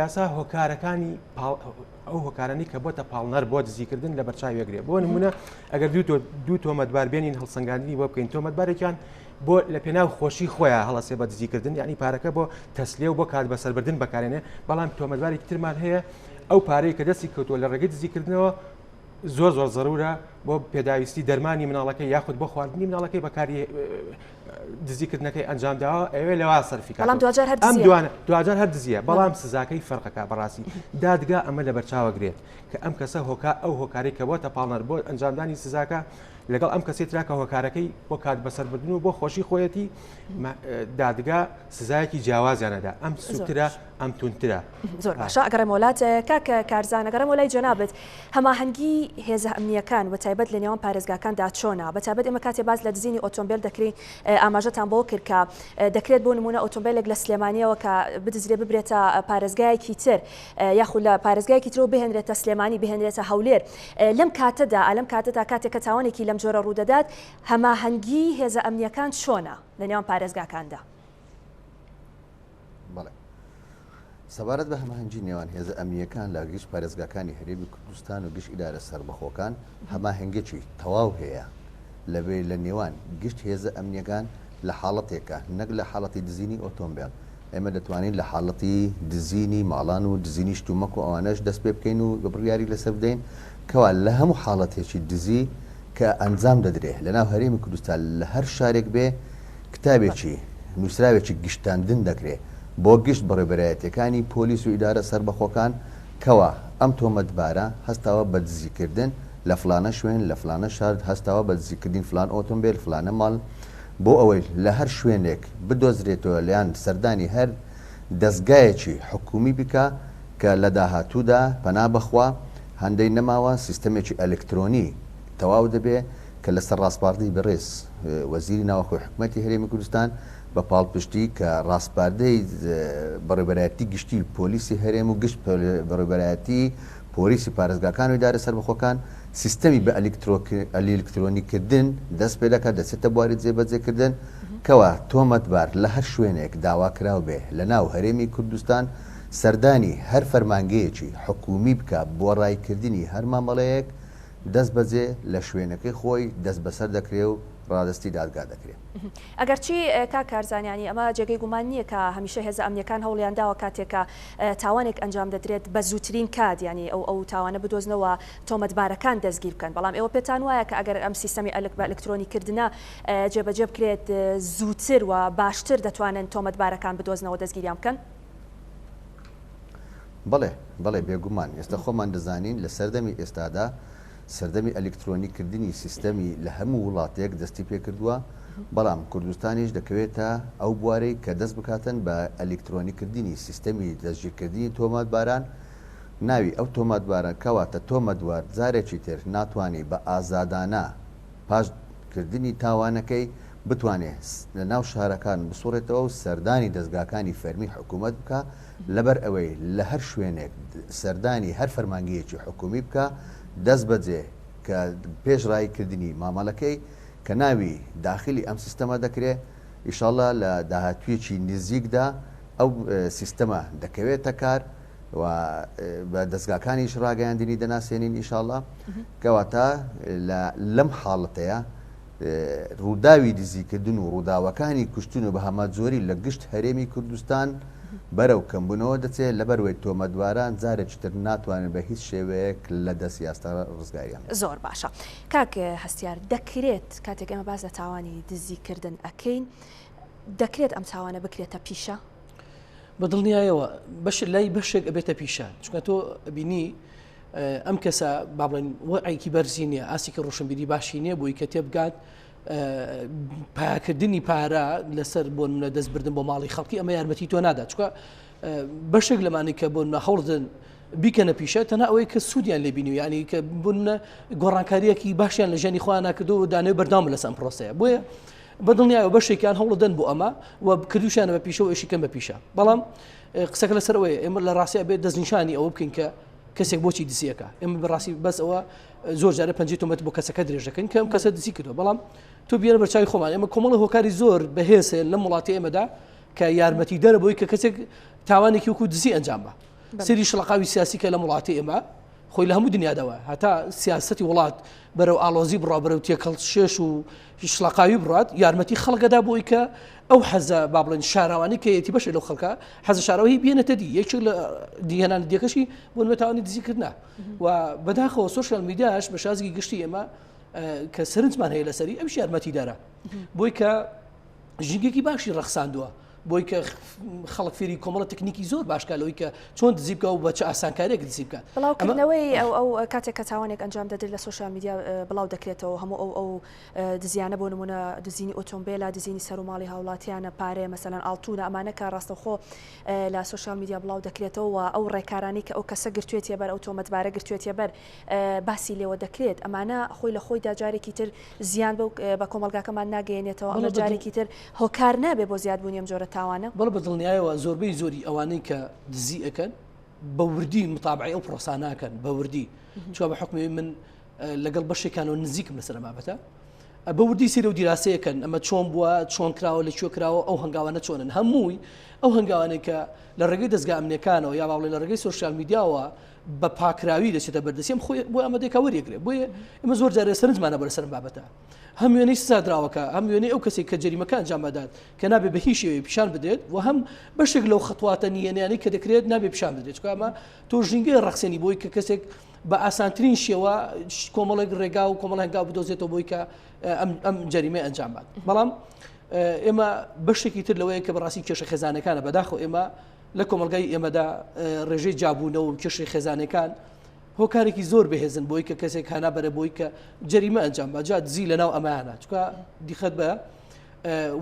یاسا هۆکارەکانی ئەو هۆکارانی کە بۆتە پاڵنەر بۆ دزیکردن لە بەرچاوێگرێ بۆ نمونە ئەگەر دوو تۆمەتبار بێنین هەڵسەنگاندنی بۆ بکەین تۆمەتبارێکیان بۆ لە پێناو خۆشی خۆیان هەڵەسێ بە دزیکردن یعنی پارەکە بۆ تەسلێ و بۆ کات بەسەربردن بەکارێنێ بەڵام تۆمەتبارێکی ترمان هەیە ئەو پارەی کە دەستی کەوتووە لە ڕێگەی دزیکردنەوە زۆر زۆر زەرورە بۆ پێداویستی دەرمانی مناڵەکەی یاخود بۆ خواردنی مناڵەکەی بەکاری دزیکردنەکەی ئەنجام داوە ئەوێ لەوا سەرفی بەڵام دواجار هەر ئەم دوانە دواجار هەر دزیە بەڵام سزاکەی فەرقەکە بەڕاستی دادگا ئەمە لە بەرچاوە گرێت کە ئەم کەسە هۆکا ئەو هۆکاری کە بۆتە پاڵنەر بۆ ئەنجامدانی سزاکە لەگەڵ ئەم کەسی ترا کە هۆکارەکەی بۆ کات بەسەربردن و بۆ خۆشی خۆیەتی دادگا سزایەکی جیاوازیانەدا ئەم سوکترە ئەم توندترە. زۆر باشە ئەگەڕێمەوە لات کاک کارزان ئەگەڕێمەوە لای جەنابت هەماهەنگی هێزە ئەمنییەکان بە تایبەت لە نێوان پارێزگاکاندا چۆنە بە تایبەت ئێمە کاتێ باس لە دزینی ئۆتۆمبێل دەکرین ئاماژەتان بەوە کرد کە دەکرێت بۆ نمونە ئۆتۆمبێلێک لە سلێمانیەوە کە بدزرێ ببرێتە پارێزگایەکی تر یاخود لە پارێزگایەکی ترەوە بهێنرێتە سلێمانی بهێنرێتە هەولێر لەم کاتەدا لەم کاتەدا کاتێک کە تاوانێکی لەم جۆرە ڕوودەدات هەماهەنگی هێزە ئەمنییەکان چۆنە لە نێوان پارێزگاکاندا؟ بەڵێ. سەبارەت بە هەماهەنگی نێوان هێزە ئەمنییەکان لە گشت پارێزگاکانی هەرێمی کوردستان و گشت ئیدارە سەربەخۆکان هەماهەنگیی تەواو هەیە لە لە نێوان گشت هێزە ئەمنییەکان لە حاڵەتێکا نەک لە حاڵەتی دزینی ئۆتۆمبێل ئێمە دەتوانین لە حاڵەتی دزینی ماڵان و دزینی شتومەک و ئەوانەش دەست پێ بکەین و بڕیاری لەسەر بدەین کەوا لە هەموو حاڵەتێکی دزی کە ئەنجام دەدرێ لەناو هەرێمی کوردستان لە هەر شارێک بێ کتابێکی نووسراوێکی گشتاندن دەکرێ بۆ گشت بەڕێوبەرایەتیەکانی پۆلیس و ئیدارە سەربەخۆکان کەوا ئەم تۆمەتبارە هەستاوە بە دزیکردن لە فلانە شوێن لە فلانە شار هەستاوە بە دزیکردنی فلان ئۆتۆمبێل فلانە ماڵ بۆ ئەوەی لە هەر شوێنێک بدۆزرێتەوە یان سەردانی هەر دەزگایەکی حکومی بکا کە لە داهاتوودا پەنا بەخوا هەندەی نەماوە سیستەمێکی ئەلکترۆنی تەواو دەبێ کە لەسەر ڕاسپاردەی بەڕێز وەزیری ناوەخۆی حکومەتی هەرێمی کوردستان بە پاڵپشتی کە ڕاسپاردەی بەڕێوبەرایەتی گشتی پۆلیسی هەرێم و گشت بەڕێوبەرایەتی پۆلیسی پارێزگاکان و ئیدارە سەربەخۆکان سیستەمی بە ئەلیکترۆنی کردن دەست پێ دەکات دەچێتە بواری جێبەجێکردن کەوا تۆمەتبار لە هەر شوێنێک داواکراو بێ لە ناو هەرێمی کوردستان سەردانی هەر فەرمانگەیەکی حکومی بکا بۆ ڕایکردنی هەر مامەڵەیەک دەستبەجێ لە شوێنەکەی خۆی دەستبەسەر دەکرێ و ڕادەستی دادگا دەکرێ. ئەگەرچی کاک کارزان یانی ئەمە جێگەی گومان نییە کە هەمیشە هێزە ئەمنییەکان هەوڵیان داوە کاتێک کە تاوانێک ئەنجام دەدرێت بە زووترین کات یانی ئەو ئەو تاوانە بدۆزنەوە تۆمەتبارەکان دەستگیر بکەن بەڵام ئێوە پێتان وایە کە ئەگەر ئەم سیستەمی ئەلک بە ئەلکترۆنی کردنە جێبەجێ بکرێت زووتر و باشتر دەتوانن تۆمەتبارەکان بدۆزنەوە دەستگیریان بکەن؟ بەڵێ بەڵێ بێگومان ئێستا خۆمان دەزانین لە سەردەمی ئێستادا. سەردەمی ئەلیکترۆنی کردنی سیستەمی لە هەموو وڵاتێک دەستی پێکردووە، بەڵام کوردستانیش دەکەوێتە ئەو بوارەی کە دەست بکاتن بە ئەلیکترۆنی کردنی سیستەمی دەستگیرکردنی تۆمەتباران، ناوی ئەو تۆمەتبارە کەواتە تۆمەتبار جارێکی تر ناتوانی بە ئازادانە پاش کردنی تاوانەکەی بتوانێ لە ناو شارەکان بسوڕێتەوە و سەردانی دەزگاکانی فەرمی حکوومەت بکا، لەبەر ئەوەی لە هەر شوێنێک سەردانی هەر فەرمانگەیەکی حکوومی بکا دەستبەجێ کە پێش ڕایی کردنی مامەڵەکەی کە ناوی داخلی ئەم سیستەمە دەکرێ ئیشاڵا لە داهاتوویەکی نزیکدا ئەو سیستەمە دەکەوێتە کار و بە دەزگاکانیش ڕاگەیاندنی دەناسێنین ئیشاڵا کەواتە لەم حاڵەتەیە ڕووداوی دزیکردن و ڕووداوەکانی کوشتن و بە هەمەجۆری لە گشت هەرێمی کوردستان بەرەو کەمبوونەوە دەچێت، لەبەروەی تۆمەتباران جارێکی تر ناتوانن بە هیچ شێوەیەک لە دەست یاسا ڕزگاریان بێت. زۆر باشە کاک هەستیار، دەکرێت کاتێک ئێمە باس لە تاوانی دزیکردن ئەکەین، دەکرێت ئەم تاوانە بکرێتە پیشە؟ بە دڵنیایەوە بەش لای بەشێک ئەبێتە پیشە، چونکە تۆ ئەبینی ئەم کەسە با بڵێن وەعێکی بەرزی نییە ئاستێکی ڕۆشنبیری باشی نییە بۆی کە تێبگات پاکردنی پارە لەسەر بۆ منە دەستبردن بۆ ماڵی خەڵکی ئەمە یارمەتی تۆ نادا چکە بەشێک لەمانی کە بۆ هەوڵدن بیکەنە پیشە تەنها ئەوەی کە سوودیان لێبینی ینی کە بوون گۆڕانکاریەکی باشیان لە ژیانی خۆیان ناکردو و دانێ بەردەوام لەسەر ئەم پرۆسەیە بۆیە بەدڵنیایەوە بەشێکیان هەوڵدەن بۆ ئەمە و کردوشیانە بە پیشە و ئێشیکەن بە پیشە بەڵام قسەکە لەسەر ئەوەیە ئێمە لە ڕاستیا بێت دەستنیشانی ئەوە بکەین کە کەسێک بۆچی دزیەکە ئێمە بەڕاستی بەس ئەوە زۆر جارە پەنجەی تۆمەت بۆ کەسەکە درێژ دەکەین کە ئەم کەسە دزی کردووە بەڵام تۆ بیێنە بەرچاوی خۆمان ئێمە کۆمەڵە هۆکاری زۆر بەهێز هەیە لەم وڵاتی ئێمەدا کە یارمەتی دەرە بۆی کە کەسێک تاوانێکی وەکو دزی ئەنجام بە سری شڵەقاوی سیاسی کە لەم وڵاتی ئێمە خۆی لە هەموو دنیادا وایە هەتا سیاسەتی وڵات بەرەو ئاڵۆزی بڕا بەرەو تێکەڵ شێش و شڵەقاوی بڕات یارمەتی خەڵکەدا بۆی کە ئەو حەزە با بڵێن شاراوانی کە یەتی بەشێ لەو خەڵکە حەزە شارەوەی بێنێتە دی یەکێک لە دیهێنان دیەکەشی بۆ نوێتاوانی دزیکردە و بەداخەوە سۆشیال میدیاش بە شازگی گشتی ئێمە کە سەرنجمان هەیە لەسەری ئەوش یارمەتی دەرە بۆی کە ژینگەیەکی باشی ڕەخساندووە بۆی کە خەڵک فێری کۆمەڵە تەکنیکی زۆر باش کا لەوەی کە چۆن دزی بکا و بە چ ئاسانکاریەک دزی بکات. بڵاوکردنەوەی ئەو ئەو کاتێک کە تاوانێک ئەنجام دەدرێت لە سۆشیال میدیا بڵاو دەکرێتەوە هەموو ئەو ئەو دزیانە بۆ نمونە دزینی ئۆتۆمبێلە دزینی سەر و ماڵی هاوڵاتیانە پارەیە مەسەلەن ئاڵتونە ئەمانە کە ڕاستەوخۆ لە سۆشیال میدیا بڵاو دەکرێتەوە و ئەو ڕێکارانەی کە ئەو کەسە گرتوێتیە بەر ئەو تۆمەتبارە گرتوێتیە بەر باسی لێوە دەکرێت ئەمانە خۆی لە خۆیدا جارێکی تر زیان بەو بە کۆمەڵگاکەمان ناگەیەنێتەوە، ئەمە جارێکی تر هۆکار نابێ بۆ زیادبوونی ئەم جۆرە تاوانە؟ بەڵێ بە دڵنیایەوە زۆربەی زۆری ئەوانەی کە دزی ئەکەن بە وردی متابعەی ئەو پرۆسانە ئەکەن بە وردی چوە بە حکمی من لەگەڵ بەشێکانەوە نزیکم لەسەر ئەم بابەتە بە وردی سەیری و دیراسەیەکەن ئەمە چۆن بووە چۆن کراوە لە کوێ کراوە ئەو هەنگاوانە چۆنن هەمووی ئەو هەنگاوانەی کە لە ڕێگەی دەستگا ئەمنیەکانەوە یا با بڵێ لە ڕێگەی سۆشیال میدیاوە بە پاکراوی دەچێتە بەردەستی ئەم خۆی بۆ ئەمە دێکا وەریەگرێ بۆیە ئێمە زۆر جارێ سەرنجمانە بەرە سەر بابەتە هەم وێنەی سزادراوەکە هەم وێنەی ئەو کەسێک کە جەریمەکە ئەنجام بدات کە نابێ بە هیچ شێوەیە پیشان بدرێت و هەم بەشێک لەو خەتواتە نییەنیانەی کە دەکرێت نابێ پیشان بدرێت چونکە ئەمە تۆ ژینگەی ڕەخسێنی بۆی کە کەسێک بە ئاسانترین شێوە کۆمەڵێک ڕێگا و کۆمەڵ هەنگاو بدۆزێتەوە بۆی کە ئەم ئەم جەریمەی ئەنجام بات بەڵام ئێمە بەشێکی تر لەوەیە کە بەڕاستی کێشە خێزانەکانە بەداخۆ ئێمە لە کۆمەڵگای ئێمەدا ڕێژەی جیابوونەوە و کێشەی خێزانەکان هۆکارێکی زۆر بەهێزن بۆی کە کەسێک هانا بەرە بۆی کە جەریمە ئەنجام بە جا دزی لەناو ئەمانە چکە دیخەت بە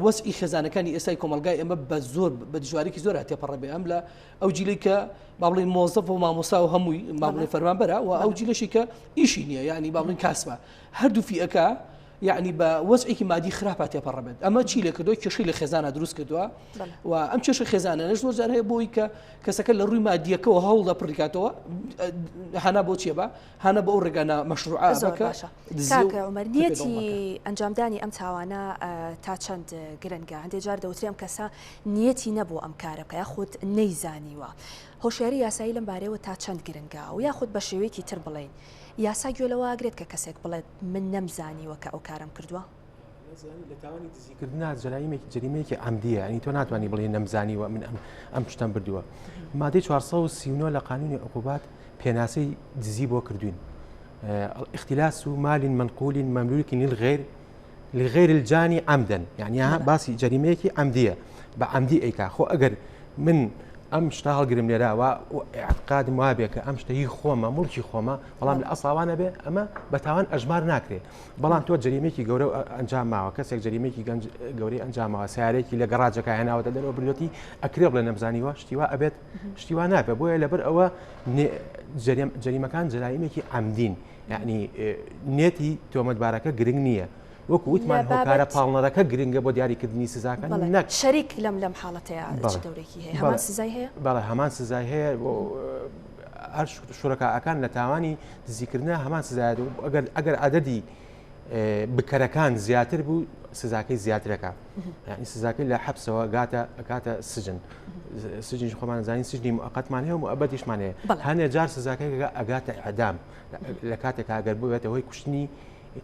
وەزعی خێزانەکانی ئێستای کۆمەلگای ئێمە بە زۆر بە دژوارێکی زۆر تێپەڕە بێ ئەم لە ئەو جیلی کە با بڵێین مۆزەف و مامۆستا و هەمووی با بڵێین فەرمانبەرە و ئەو جیلەشی کە ئیشی نییە یعنی با بڵێین کاسبە هەردوو فیئەکە یەعنی بە وەزعێکی مادی خراپا تێپەڕ بێت ئەمە چی لێ کردووە کێشەی لە خێزانە دروست کردووە و ئەم کێشە خێزانانەش زۆر جار هەیە بۆی کە کەسەکە لە ڕووی مادیەکەەوە هەوڵدا پڕیکاتەوە هانا بۆ چیە بە هانا بۆ ئەو ڕێگانە مەشروعە عمر نیەتی ئەنجامدانی ئەم تاوانە تا چەند گرنگە هەندێک جار دەوترێ ئەم کەسە نیەتی نەبوو ئەم کارە بکە یاخود نەیزانیوە هۆشیاری یاسایی لەم بارەیەوە تا چەند گرنگە و یاخود بە شێوەیەکی تر بڵێین یاسا گوێ لەوە ئەگرێت کە کەسێک بڵێت من نەمزانیوە کە ئەو کارەم کردووە؟ لە تاوانی دزیکردنا جەرایمێکی جەریمەیەکی عەمدیە یعنی تۆ ناتوانانی بڵێ نەمزانیوە من ئەم ئەم شتەم بردووە مادەی 439 لە قانونی عقوبات پێناسەی دزی بۆ کردوین اختلاس مال منقول مملوك للغير لغير الجاني عمدا يعني باسی جەریمەیەکی عەمدیە بە عەمدی ئەیکا خۆ ئەگەر من. ئەم شتە هەڵگرم لێرە و ئیعتقادم وابێ کە ئەم شتە هی خۆمە مڵکی خۆمە بەڵام لە ئەسڵا نەبێ ئەمە بە تاوان ئەژمار ناکرێ بەڵام تۆ جەریمێکی گەورە ئەنجام ماوە کەسێک جەریمێکی گەنج گەورەی ئەنجامەوە سیارێکی لە گەڕاجەکە هێناوەتە دەرەوە بردوێتی ئەکرێ بڵێ نەمزانیوە شتیوا ئەبێت شتیوا نابێ بۆیە لەبەر ئەوە جەریمەکان جەرایمێکی عەمدین یعنی نێتی تۆمەتبارەکە گرنگ نییە. وەکو وتمان هۆکارە پاڵنەرەکە گرنگە بۆ دیاریکردنی سزاکان نەک شەریک لەم لەم حاڵەتەیە چ دەورێکی هەیە هەمان سزای هەیە؟ بەڵێ هەمان سزای هەیە هەر شورەکاکان لە تاوانی دزیکردنە هەمان سزای ئەگەر ئەگەر عددی بکەرەکان زیاتر بوو سزاکەی زیاترەکە یعنی سزاکەی لە حەبسەوە گاتە ئەکاتە سجن سجنی خۆمان زانین سجنی موقتمان هەیە و موئەبەدیشمان هەیە هەنێ جار سزاکەی ئەگاتە ئەدام لە کاتێک ئەگەر ببێتە هۆی کوشتنی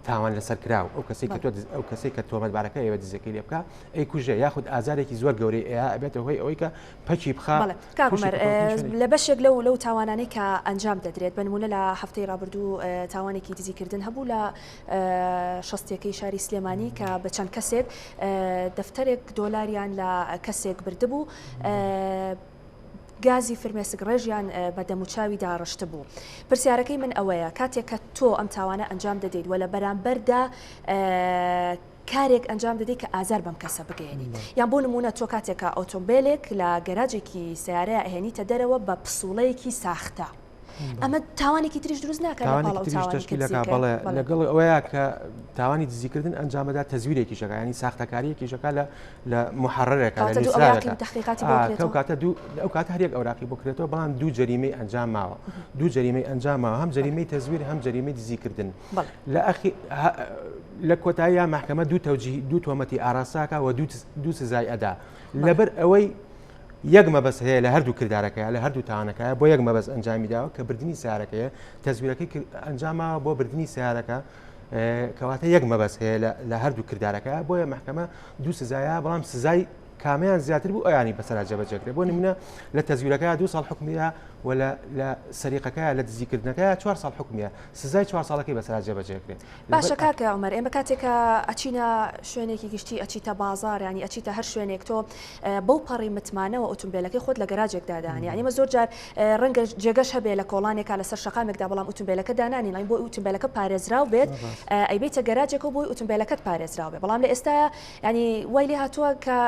تاوان لەسەر کراو ئەو کەسێک کە تۆ ئەو کەسێک کە تۆمەتبارەکە ئێوە دزەکەی لێ بکە ئەی کوژێ یاخود ئازارێکی زۆر گەورەی ئەیا ئەبێتە هۆی ئەوەی کە پەکی بخا لە بەشێک لەو لەو تاوانانەی کە ئەنجام دەدرێت بە نمونە لە هەفتەی ڕابردوو تاوانێکی دزیکردن هەبوو لە شەستیەکەی شاری سلێمانی کە بە چەند کەسێک دەفتەرێک دۆلاریان لە کەسێک بردبوو. گازی فرمێسک ڕێژیان بە دەموچاوی داڕشتبوو. پرسیارەکەی من ئەوەیە کاتێک کە تۆ ئەم تاوانە ئەنجام دەدەیت و لە بەرامبەردا کارێک ئەنجام دەدەیت کە ئازار بەم کەسە بگەیەنی یان بۆ نمونە تۆ کاتێک کە ئۆتۆمبیلێک لە گەراجێکی سیارەیە ئەهێنیتە دەرەوە بە پسوڵەیەکی ساختە ئەمە تاوانێکی تریش دروست ناکات لە پاڵ ئەو تاوانی کە دزیکرد؟ بەڵێ لەگەڵ ئەوەیە کە تاوانی دزیکردن ئەنجامەدا تەزویرێکی شەکە ینی ساختەکاریەکی شەکە لە لە محررێکە لە نووسراوێکە تحقیقاتی بۆ کرێتەوە کاتە دوو ئەو کاتە هەر یەک ئەوراقی بۆ کرێتەوە بەڵام دوو جەریمەی ئەنجام ماوە دوو جەریمەی ئەنجام ماوە هەم جەریمەی تەزویر هەم جەریمەی دزیکردن لە ئەخی لە کۆتاییە محکمە دوو تەوجیه دوو تۆمەتی ئاراستاکە و دوو سزای ئەدا لەبەر ئەوەی یەک مەبەست هەیە لە هەردوو کردارەکەیا لە هەردوو تاوانەکەیا بۆ یەک مەبەست ئەنجامی داوە کە بردنی سیارەکەیە تەزویرەکەی ئەنجاماوە بۆ بردنی سیارەکە کەواتە یەک مەبەست هەیە لە هەردوو کردارەکە بۆیە محکەمە دوو سزایە بەڵام سزای کامیان زیاتر بوو ئەیانی بەسەرا جێبەجێکرێ بۆ نمونە لە تەزویرەکە دو ساڵ حکومیە و لە سەریقەکە لە دزیکردنەکە چوار ساڵ حکومیە سزای چوار ساڵەکەی بەسەرا جێبەجێکرێ باشە کاکە عومەر ئێمە کاتێک کە ئەچینە شوێنێکی گشتی ئەچیتە بازاڕ یانی ئەچیتە هەر شوێنێک تۆ بەو پەڕی متمانەوە ئۆتومبێلەکەی خۆت لە گەراجێک دادانی یانی ئێمە زۆر جار ڕەنگە جێگەش هەبێ لە کۆڵانێکا لەسەر شەقامێکدا بەڵام ئۆتومبێلەکە دانانی ڵین بۆ ئۆتومبێلەکە پارێزراو بێت ئەیبیتە گەراجێکەوە بۆی ئۆتومبێلەکەت پارێزراو بێ بەڵام لە ئێستا ینی وای لێ هاتووە کە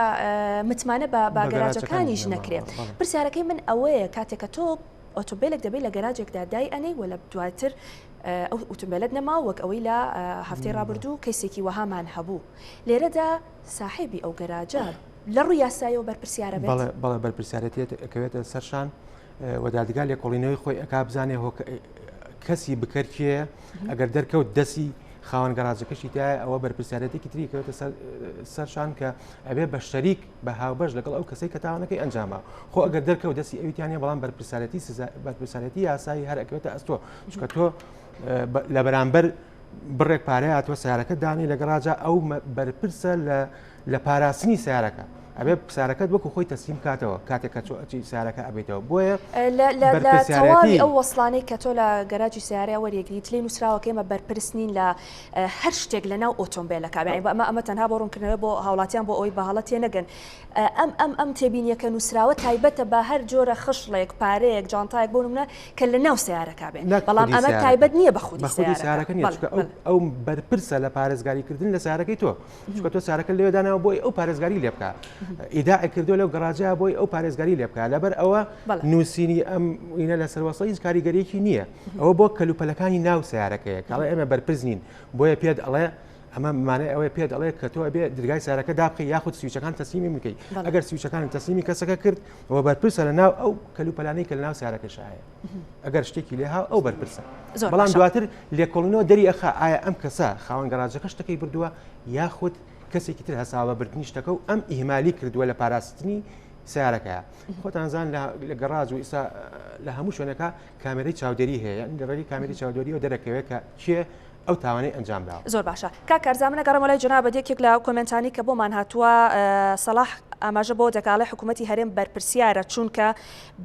متمانە بە گەراجەکانیش نەکرێت پرسیارەکەی من ئەوەیە کاتێک کە تۆ ئۆتۆمبێلێک دەبەی لە گەراجێکدا دای ئەنێی و لە دواتر ئەو ئوتومبێلت نەما وەک ئەوەی لە هەفتەی ڕابردوو کەیسێکی وەهامان هەبوو لێرەدا ساحێبی ئەو گەراجە لە ڕووی یاسایەوە بەرپرسیارە بێت؟ بەڵێ بەرپرسیارەتیەت ئەکەوێتە سەرشان و دادگا لێکۆڵینەوەی خۆی ئەکا بزانێ کەسی بکەر کێیە ئەگەر دەرکەوت دەسی خاوەن گەراجەکەشی تایە ئەوە بەرپرسیارەتێکی تری کەوێتە سەرشان کە ئەبێ بە شەریک بە هاوبەش لەگەڵ ئەو کەسەی کە تاوانەکەی ئەنجامە خۆ ئەگەر دەرکەوت دەستی ئەویتیانە بەڵام بەرپرسیارەتی بەرپرسیارەتی یاسایی هەر ئەکەوێتە ئەستۆ چونکە تۆ لە بەرامبەر بڕێک پارەیە تۆ سیارەکە دانی لە گەراجا ئەو بەرپرسە لە لە پاراستنی سیارەکە ئەبێ سارەکەت وەکو خۆی تەسلیم کاتەوە کاتێک کە چی سارەکە ئەبێتەوە بۆیە لە تەواوی ئەو وەسڵانەی کە تۆ لە گەراجی سیارەیە وەریەگریت لێی نووسراوە کە ئێمە بەرپرس نین لە هەر شتێک لە ناو ئۆتۆمبێلەکە یانی ئەمە ئەمە تەنها بۆ ڕوونکردنەوە بۆ هاوڵاتیان بۆ ئەوەی بە هەڵە تێنەگەن ئەم ئەم ئەم تێبینیەکە نووسراوە تایبەتە بە هەر جۆرە خشڵێک پارەیەک جانتایەک بۆ نمونە کە لە ناو سیارەکە بێت بەڵام ئەمە تایبەت نییە بە خودی سیارەکە نییە ئەو بەرپرسە لە پارێزگاریکردن لە سیارەکەی تۆ چونکە تۆ سارەکە لەوێ داناوە بۆی ئەو پارێزگاری لێ بکە ئیداعی کردو لەو گەڕاجە بۆی ئەو پارێزگاری لێ بکە لەبەر ئەوە نووسینی ئەم ئینە لەسەر وەسڵ هیچ کاریگەریەکی نییە ئەوە بۆ کەلوپەلەکانی ناو سیارەکەیە کاڵێ ئێمە بەرپرس نین بۆیە پێت ئەڵێ ئەمە مانای ئەوەیە پێت ئەڵێ کە تۆ ئەبێ درگای سارەکە دابخی یاخود سویچەکان تەسلیمی بکەیت ئەگەر سویچەکان تەسلیمی کەسەکە کرد ئەوە بەرپرسە لە ناو ئەو کەلوپەلانەی کە لە ناو سارەکەش هەیە ئەگەر شتێکی لێ ها ئەو بەرپرسە بەڵام دواتر لێکۆڵینەوە دەری ئەخا ئایا ئەم کەسە خاوەن گەراجەکە شتەکەی بردووە یاخود کەسێکی تر هەساوە بردنی شتەکە و ئەم ئیهمالی کردووە لە پاراستنی سیارەکەیە خۆتان زان لە گەڕاج و ئیسا لە هەموو شوێنەکە کامێرەی چاودێری هەیە لە ڕێگەی کامێری چاودێریەوە دەرەکەوێت کە کێ ئەو تاوانەی ئەنجام داوە. زۆر باشە کاک کارزان من ئەگەڕێمەوە لای جەنابت یەکێک لە کۆمێنتانەی کە بۆمان هاتووە سەڵاح ئاماژە بەوە دەکا ئەڵێ حکوومەتی هەرێم بەرپرسیارە چونکە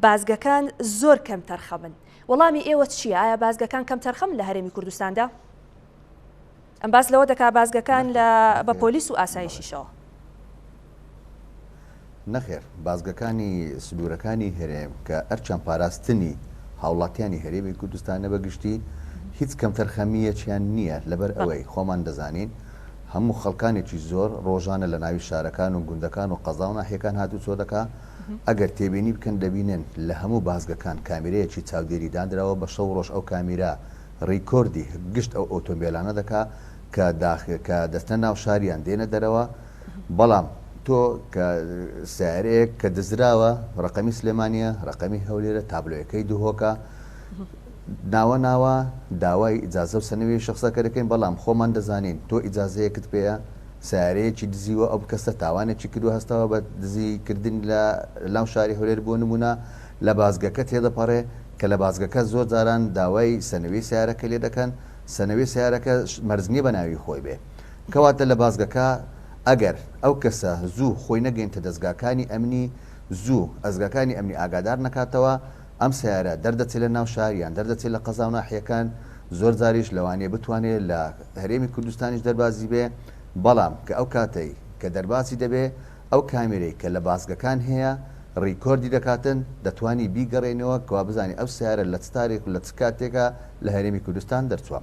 بازگەکان زۆر کەمتەرخەمن وەڵامی ئێوە چییە ئایا بازگەکان کەمتەرخەمن لە هەرێمی کوردستاندا؟ ئەم باس لەوە دەکا بازگەکان لە بە پۆلیس و ئاسایشیشەوە. نەخێر، بازگەکانی سنوورەکانی هەرێم کە ئەرکیان پاراستنی هاوڵاتیانی هەرێمی کوردستانە بە گشتی، هیچ کەمتەرخەمییەکیان نییە، لەبەر ئەوەی خۆمان دەزانین هەموو خەڵکانێکی زۆر ڕۆژانە لە ناوی شارەکان و گوندەکان و قەزا و ناحیەکان هاتوچۆ دەکا، ئەگەر تێبینی بکەن دەبینن لە هەموو بازگەکان کامیرەیەکی چاودێری داندراوە بە شەو و ڕۆژ ئەو کامیرا ڕیکۆردی گشت ئەو ئۆتۆمبێلانە دەکا کە کە دەچنە ناو شار یان دێنە دەرەوە، بەڵام تۆ کە سەیارەیەک کە دزراوە ڕەقەمی سلێمانیە ڕەقەمی هەولێرە تابلۆیەکەی دهۆکە ناوە ناوە داوای ئیجازە و سەنەوی شخصەکە دەکەین بەڵام خۆمان دەزانین تۆ ئیجازەیەکت پێیە سیارەیەکی دزیوە ئەو کەسە تاوانێکی کردووە هەستاوە بە دزیکردن لە ناو شاری هەولێر بۆ نمونە لە بازگەکە تێدەپەڕێ کە لە بازگەکە زۆر جاران داوای سەنەوی سیارەکە لێ دەکەن سەنەوی سیارەکە مەرج نییە بە ناوی خۆی بێ کەواتە لە بازگەکە ئەگەر ئەو کەسە زوو خۆی نەگەینتە دەزگاکانی ئەمنی زوو ئەزگاکانی ئەمنی ئاگادار نەکاتەوە ئەم سەیارە دەردەچێت لە ناو شار یان دەردەچێت لە قەزا و ناحیەکان زۆر جاریش لەوانەیە بتوانێت لە هەرێمی کوردستانیش دەربازی بێ بەڵام کە ئەو کاتەی کە دەربازی دەبێ ئەو کامیرەی کە لە بازگەکان هەیە ڕیکۆردی دەکاتن دەتوانی بیگەڕێنەوە کەوا بزانی ئەو سەیارە لە چ تاریخ و لە چ کاتێکا لە هەرێمی کوردستان دەرچووە.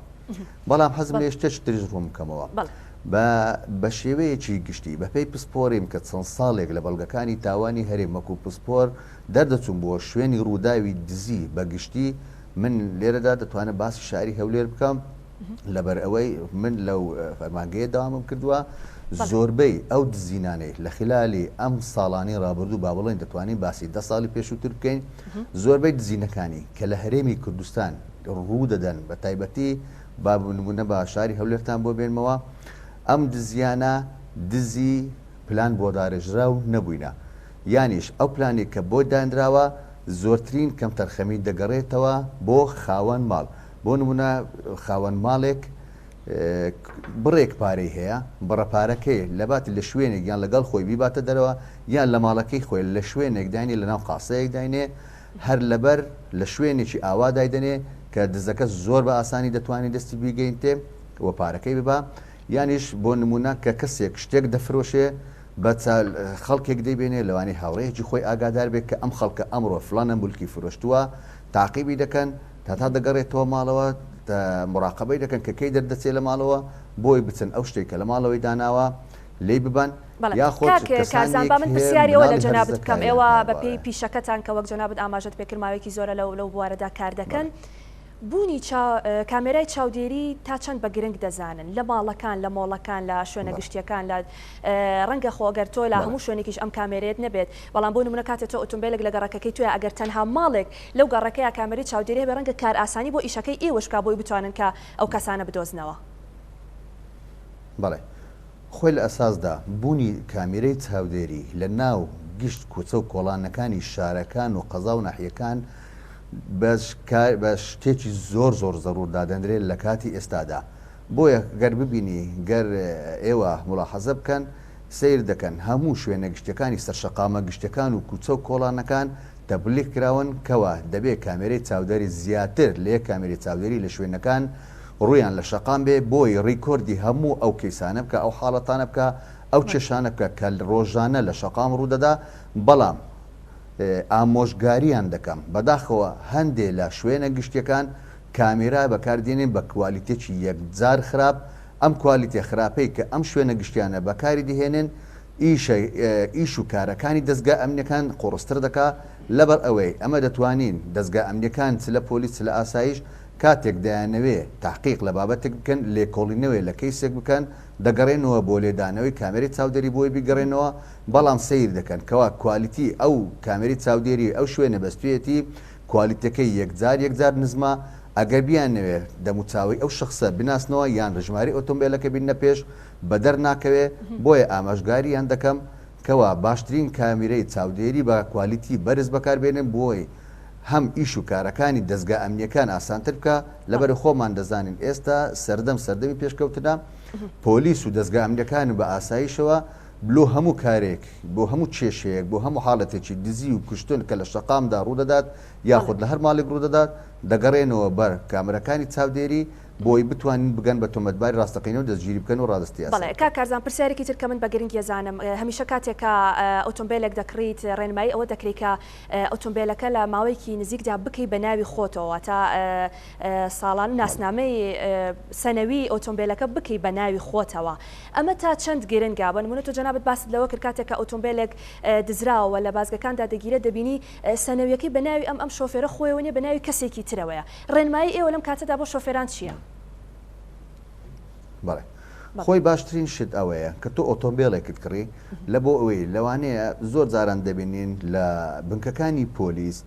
بەڵام حەزم لێ شتێکی تریش ڕوون بکەمەوە بە بە شێوەیەکی گشتی بەپێی پسپۆریم کە چەند ساڵێک لە بەڵگەکانی تاوانی هەرێم وەکو پسپۆر دەردەچووم بۆ شوێنی ڕووداوی دزی بە گشتی من لێرەدا دەتوانم باسی شاری هەولێر بکەم لەبەر ئەوەی من لەو فەرمانگەیە داوامم کردووە زۆربەی ئەو دزینانەی لە خلالی ئەم ساڵانی ڕابردوو با بڵێن دەتوانین باسی دە ساڵی پێشووتر بکەین زۆربەی دزینەکانی کە لە هەرێمی کوردستان ڕوو دەدەن بە تایبەتی با نمونە بە شاری هەولێرتان بۆ بێنمەوە ئەم دزیانە دزی پلان بۆ دارێژراو نەبووینە یانیش ئەو پلانی کە بۆ دانراوە زۆرترین کەمتەرخەمی دەگەڕێتەوە بۆ خاوەن ماڵ بۆ نمونە خاوەن ماڵێک بڕێک پارەی هەیە بڕە پارەکەی لەباتی لە شوێنێک یان لەگەڵ خۆی بیباتە دەرەوە یان لە ماڵەکەی خۆی لە شوێنێک داینێ لە ناو قاسەیەک داینێ هەر لەبەر لە شوێنێکی ئاوا دایدەنێ کە دزەکە زۆر بە ئاسانی دەتوانێ دەستی بیگەینتێ و پارەکەی ببا یانیش بۆ نمونە کە کەسێک شتێک دەفرۆشێ بە خەڵکێک دەیبێنێ لەوانەیە هاوڕێیەکی خۆی ئاگادار بێت کە ئەم خەڵکە ئەمڕۆ فلانە مولکی فرۆشتووە تاقیبی دەکەن تا تا دەگەڕێتەوە ماڵەوە مراقبەی دەکەن کە کەی دەردەچێت لە ماڵەوە بۆی بچن ئەو شتێک کە لە ماڵەوەی داناوە لێی ببەن بەڵێ یاخود کاک کارزان کەسانێک با من هەیە پرسیاری ئەوە لە مناڵی جەنابت بکەم هەرزەکاریان ئێوە هەیە بە پێی بەڵێ. پیشەکەتان کە وەک جەنابت ئاماژەت پێکرد ماوەیەکی زۆرە لەو لەو بوارەدا کار دەکەن بەڵێ. بوونی چا کامێرای چاودێری تا چەند بە گرنگ دەزانن لە ماڵەکان لە مۆڵەکان لە شوێنە بەڵێ. گشتیەکان لە ڕەنگە خۆ گەر تۆ لە بەڵێ. هەموو شوێنێکیش ئەم کامێرەیەت نەبێت بەڵام بۆ نمونە کاتێ تۆ ئۆتۆمبێلێک لە گەڕەکەکەی تۆیە ئەگەر تەنها ماڵێک لەو گەڕەکەیا کامێرەی چاودێری هەبێ ڕەنگە کارئاسانی بۆ ئیشەکەی ئێوەش بکا بۆی بتوانن کە ئەو کەسانە بدۆزنەوە. بەڵێ. خۆی لە ئەساسدا بوونی کامیرەی چاودێری لە ناو گشت کوچە و کۆڵانەکانی شارەکان و قەزا و ناحیەکان بە شتێکی زۆر زۆر زەرور دادەنرێت لە کاتی ئێستادا بۆیە گەر ببینی گەر ئێوە مولاحەزە بکەن سەیر دەکەن هەموو شوێنە گشتیەکانی سەرشەقامە گشتیەکان و کوچە و کۆڵانەکان تەبلیغ کراون کەوا دەبێ کامێرەی چاودێری زیاتر لە یەک کامێرەی چاودێری لە شوێنەکان ڕوویان لە شەقام بێ بۆی ڕیکۆردی هەموو ئەو کەیسانە بکا ئەو حاڵەتانە بکا ئەو کێشانە بکا کە ڕۆژانە لە شەقام ڕوودەدا بەڵام ئامۆژگاریان دەکەم بەداخەوە هەندێ لە شوێنە گشتیەکان کامێرا بەکاردێنێن بە کوالیتێکی یەکجار خراپ ئەم کوالیتێ خراپەی کە ئەم شوێنە گشتیانە بەکاری دەهێنن ئیشە ئیش و کارەکانی دەزگا ئەمنیەکان قوڕستر دەکا لەبەر ئەوەی ئەمە دەتوانین دەزگا ئەمنیەکان چ لە پۆلیس چ لە ئاسایش کاتێک دەیانەوێ تەحقیق لە بابەتێک بکەن، لێکۆڵینەوێ لە کەیسێک بکەن، دەگەڕێنەوە بۆ لێدانەوەی کامێرەی چاودێری بۆی بیگەڕێنەوە، بەڵام سەیر دەکەن کەوا کوالیتی ئەو کامێرەی چاودێری ئەو شوێنە بەستویەتی کوالیتەکەی یەکجار یەکجار نزمە، ئەگەر بیانەوێ دەموچاوی ئەو شەخسە بناسنەوە یان ژمارەی ئۆتۆمبێلەکە بیننە پێش بەدەر ناکەوێ، بۆیە ئاماژگاریان دەکەم کەوا باشترین کامیرەی چاودێری بە کوالیتی بەرز بەکاربێنن بۆی هەم ئیش و کارەکانی دەزگا ئەمنیەکان ئاسانتر بکا، لەبەر خۆمان دەزانین ئێستا سەردەم سەردەمی پێشکەوتنە، پۆلیس و دەزگا ئەمنیەکان و بە ئاسایشەوە لۆ هەموو کارێک، بۆ هەموو کێشەیەک، بۆ هەموو حاڵەتێکی دزی و کوشتن کە لە شەقامدا ڕوودەدات یاخود لە هەر ماڵێک ڕوودەدات، دەگەڕێنەوە بەر کامرەکانی چاودێری. بۆی بتوانین بگەن بە تۆمەتباری ڕاستەقینە و دەستگیری بکەن و ڕادەستی یاسا بەڵێ بکەن. کاک کارزان پرسیارێکی تر کە من بە گرنگی ئەزانم هەمیشە کاتێک کە ئۆتۆمبێلێک دەکڕیت ڕێنمایی ئەوە دەکرێت کە ئۆتۆمبێلەکە لە ماوەیەکی نزیکدا بکەی بە ناوی خۆتەوە واتە ساڵان ناسنامەی سەنەوی ئۆتۆمبێلەکە بکەی بە ناوی خۆتەوە ئەمە تا چەند گرنگە بە نمونە تۆ جەنابت باست لەوە کرد کاتێک کە ئۆتۆمبێلێک دزراوە لە بازگەکاندا دەگیرێت دەبینی سەنەویەکەی بە ناوی ئەم ئەم شۆفێرە خۆیەوە نیە بە ناوی کەسێکی ترەوەیە ڕێنمایی ئێوە لەم کاتەدا بۆ شۆفێران چییە؟ بەڵێ خۆی باشترین شت ئەوەیە کە تۆ ئۆتۆمبێلێکت کڕی لە بۆ ئەوەی لەوانەیە زۆر جاران دەبینین لە بنکەکانی پۆلیس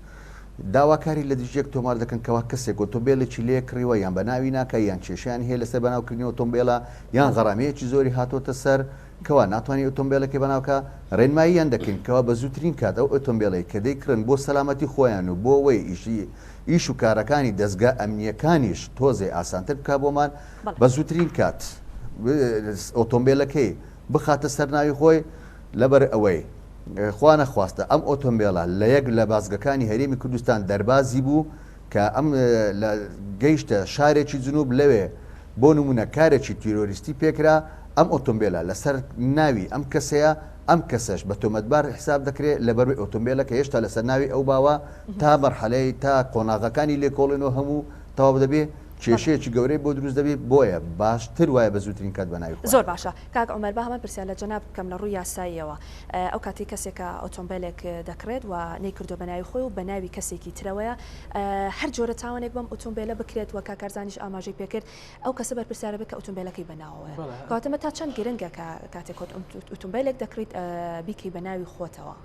داواکاری لە دژیەک تۆمار دەکەن کەوا کەسێک ئۆتۆمبێلێکی لێ کڕیوە یان بە ناوی ناکە یان کێشیان هەیە لەسەر بەناوکردنی ئۆتۆمبێلە یان غەرامەیەکی زۆری هاتۆتە سەر کەوا ناتوانانی ئۆتۆمبێلەکەی بەناوکە ڕێنماییان دەکەین کەوا بە زووترین کات ئەو ئۆتۆمبێلەی کە دەیکڕن بۆ سەلامەتی خۆیان و بۆ ئەوەی ئیشی ئیش و کارەکانی دەزگا ئەمنییەکانیش تۆزێ ئاسانتر بکا بۆمان، بە زووترین کات ئۆتۆمبێلەکەی بخاتە سەر ناوی خۆی، لەبەر ئەوەی خوا نەخواستە ئەم ئۆتۆمبێلە لە یەک لە بازگەکانی هەرێمی کوردستان دەربازی بوو کە ئەم لە گەیشتە شارێکی جنوب لەوێ بۆ نموونە کارێکی تیرۆریستی پێکرا، ئەم ئۆتۆمبێلە لەسەر ناوی ئەم کەسەیە، ئەم کەسەش بە تۆمەتبار حساب دەکرێت لەبەروەی ئۆتۆمبێلەکە هێشتا لەسەر ناوی ئەو باوە تا مەرحەلەی تا قۆناغەکانی لێکۆڵینەوە هەموو تەواو دەبێ کێشەیەکی گەورەی بۆ دروست دەبێ بۆیە باشتر وایە بە زووترین کات بە ناوی خۆیان زۆر باشە کاک عومەر با هەمان پرسیار لە جەنابت بکەم لە ڕووی یاساییەوە ئەو کاتەی کەسێکە ئۆتۆمبێلێک دەکڕێت و نەیکردووە بە ناوی خۆی و بە ناوی کەسێکی ترەوەیە هەر جۆرە تاوانێک بەم ئۆتۆمبێلە بکرێت وە کاک کارزانیش ئاماژەی پێکرد ئەو کەسە بەرپرسیارە بێت کە ئۆتۆمبێلەکەی بە ناوەوەیە کەواتە ئەمە تا چەند گرنگە کە کاتێک ئۆتۆمبێلێک دەکڕیت بیکەی بە ناوی خۆتەوە؟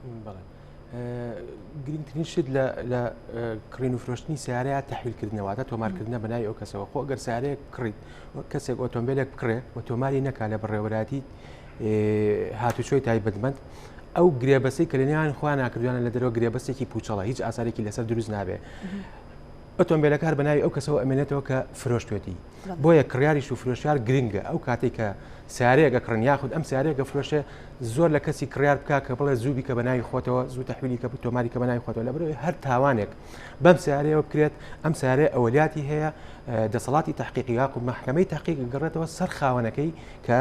گرنگترین شت لە کڕین و فرۆشتنی سیارەیە تحویلکردنەوە تا تۆمارکردنە بە ناوی ئەو کەسەوە خۆ گەر سیارەیەک کڕیت کەسێک ئۆتۆمبیلێک بکڕێ و تۆماری نەکا لە بەڕێوەبەرایەتی هاتوچۆی تایبەتمەند ئەو گرێبەسەی کە لە نێوان خۆیان ناکردوانە لە دەرەوە گرێبەستێکی پوچەڵە هیچ ئاسارێکی لەسەر دروست نابێ. ئۆتۆمبیلەکە هەر بە ناوی ئەو کەسەوە ئەمێنێتەوە کە فرۆشتێتی بۆیە کڕیاریش و فرۆشیار گرنگە ئەو کاتێک کە سیارەیەک ئەکڕن یاخود ئەم سیارەیەک ئەفرۆشێ زۆر لە کەسی کڕیار بکا کە بڵێ زوو بیکە بە ناوی خۆتەوە زوو تەحویلی کە تۆماری کە بە ناوی خۆتەوە لەبەرئەوەی هەر تاوانێک بەم سیارەیەوە بکرێت ئەم سیارەیە ئەولیاتی هەیە دەسەڵاتی تحقیقی یاخود مەحکەمەی تحقیق گەڕێتەوە سەر خاوەنەکەی کە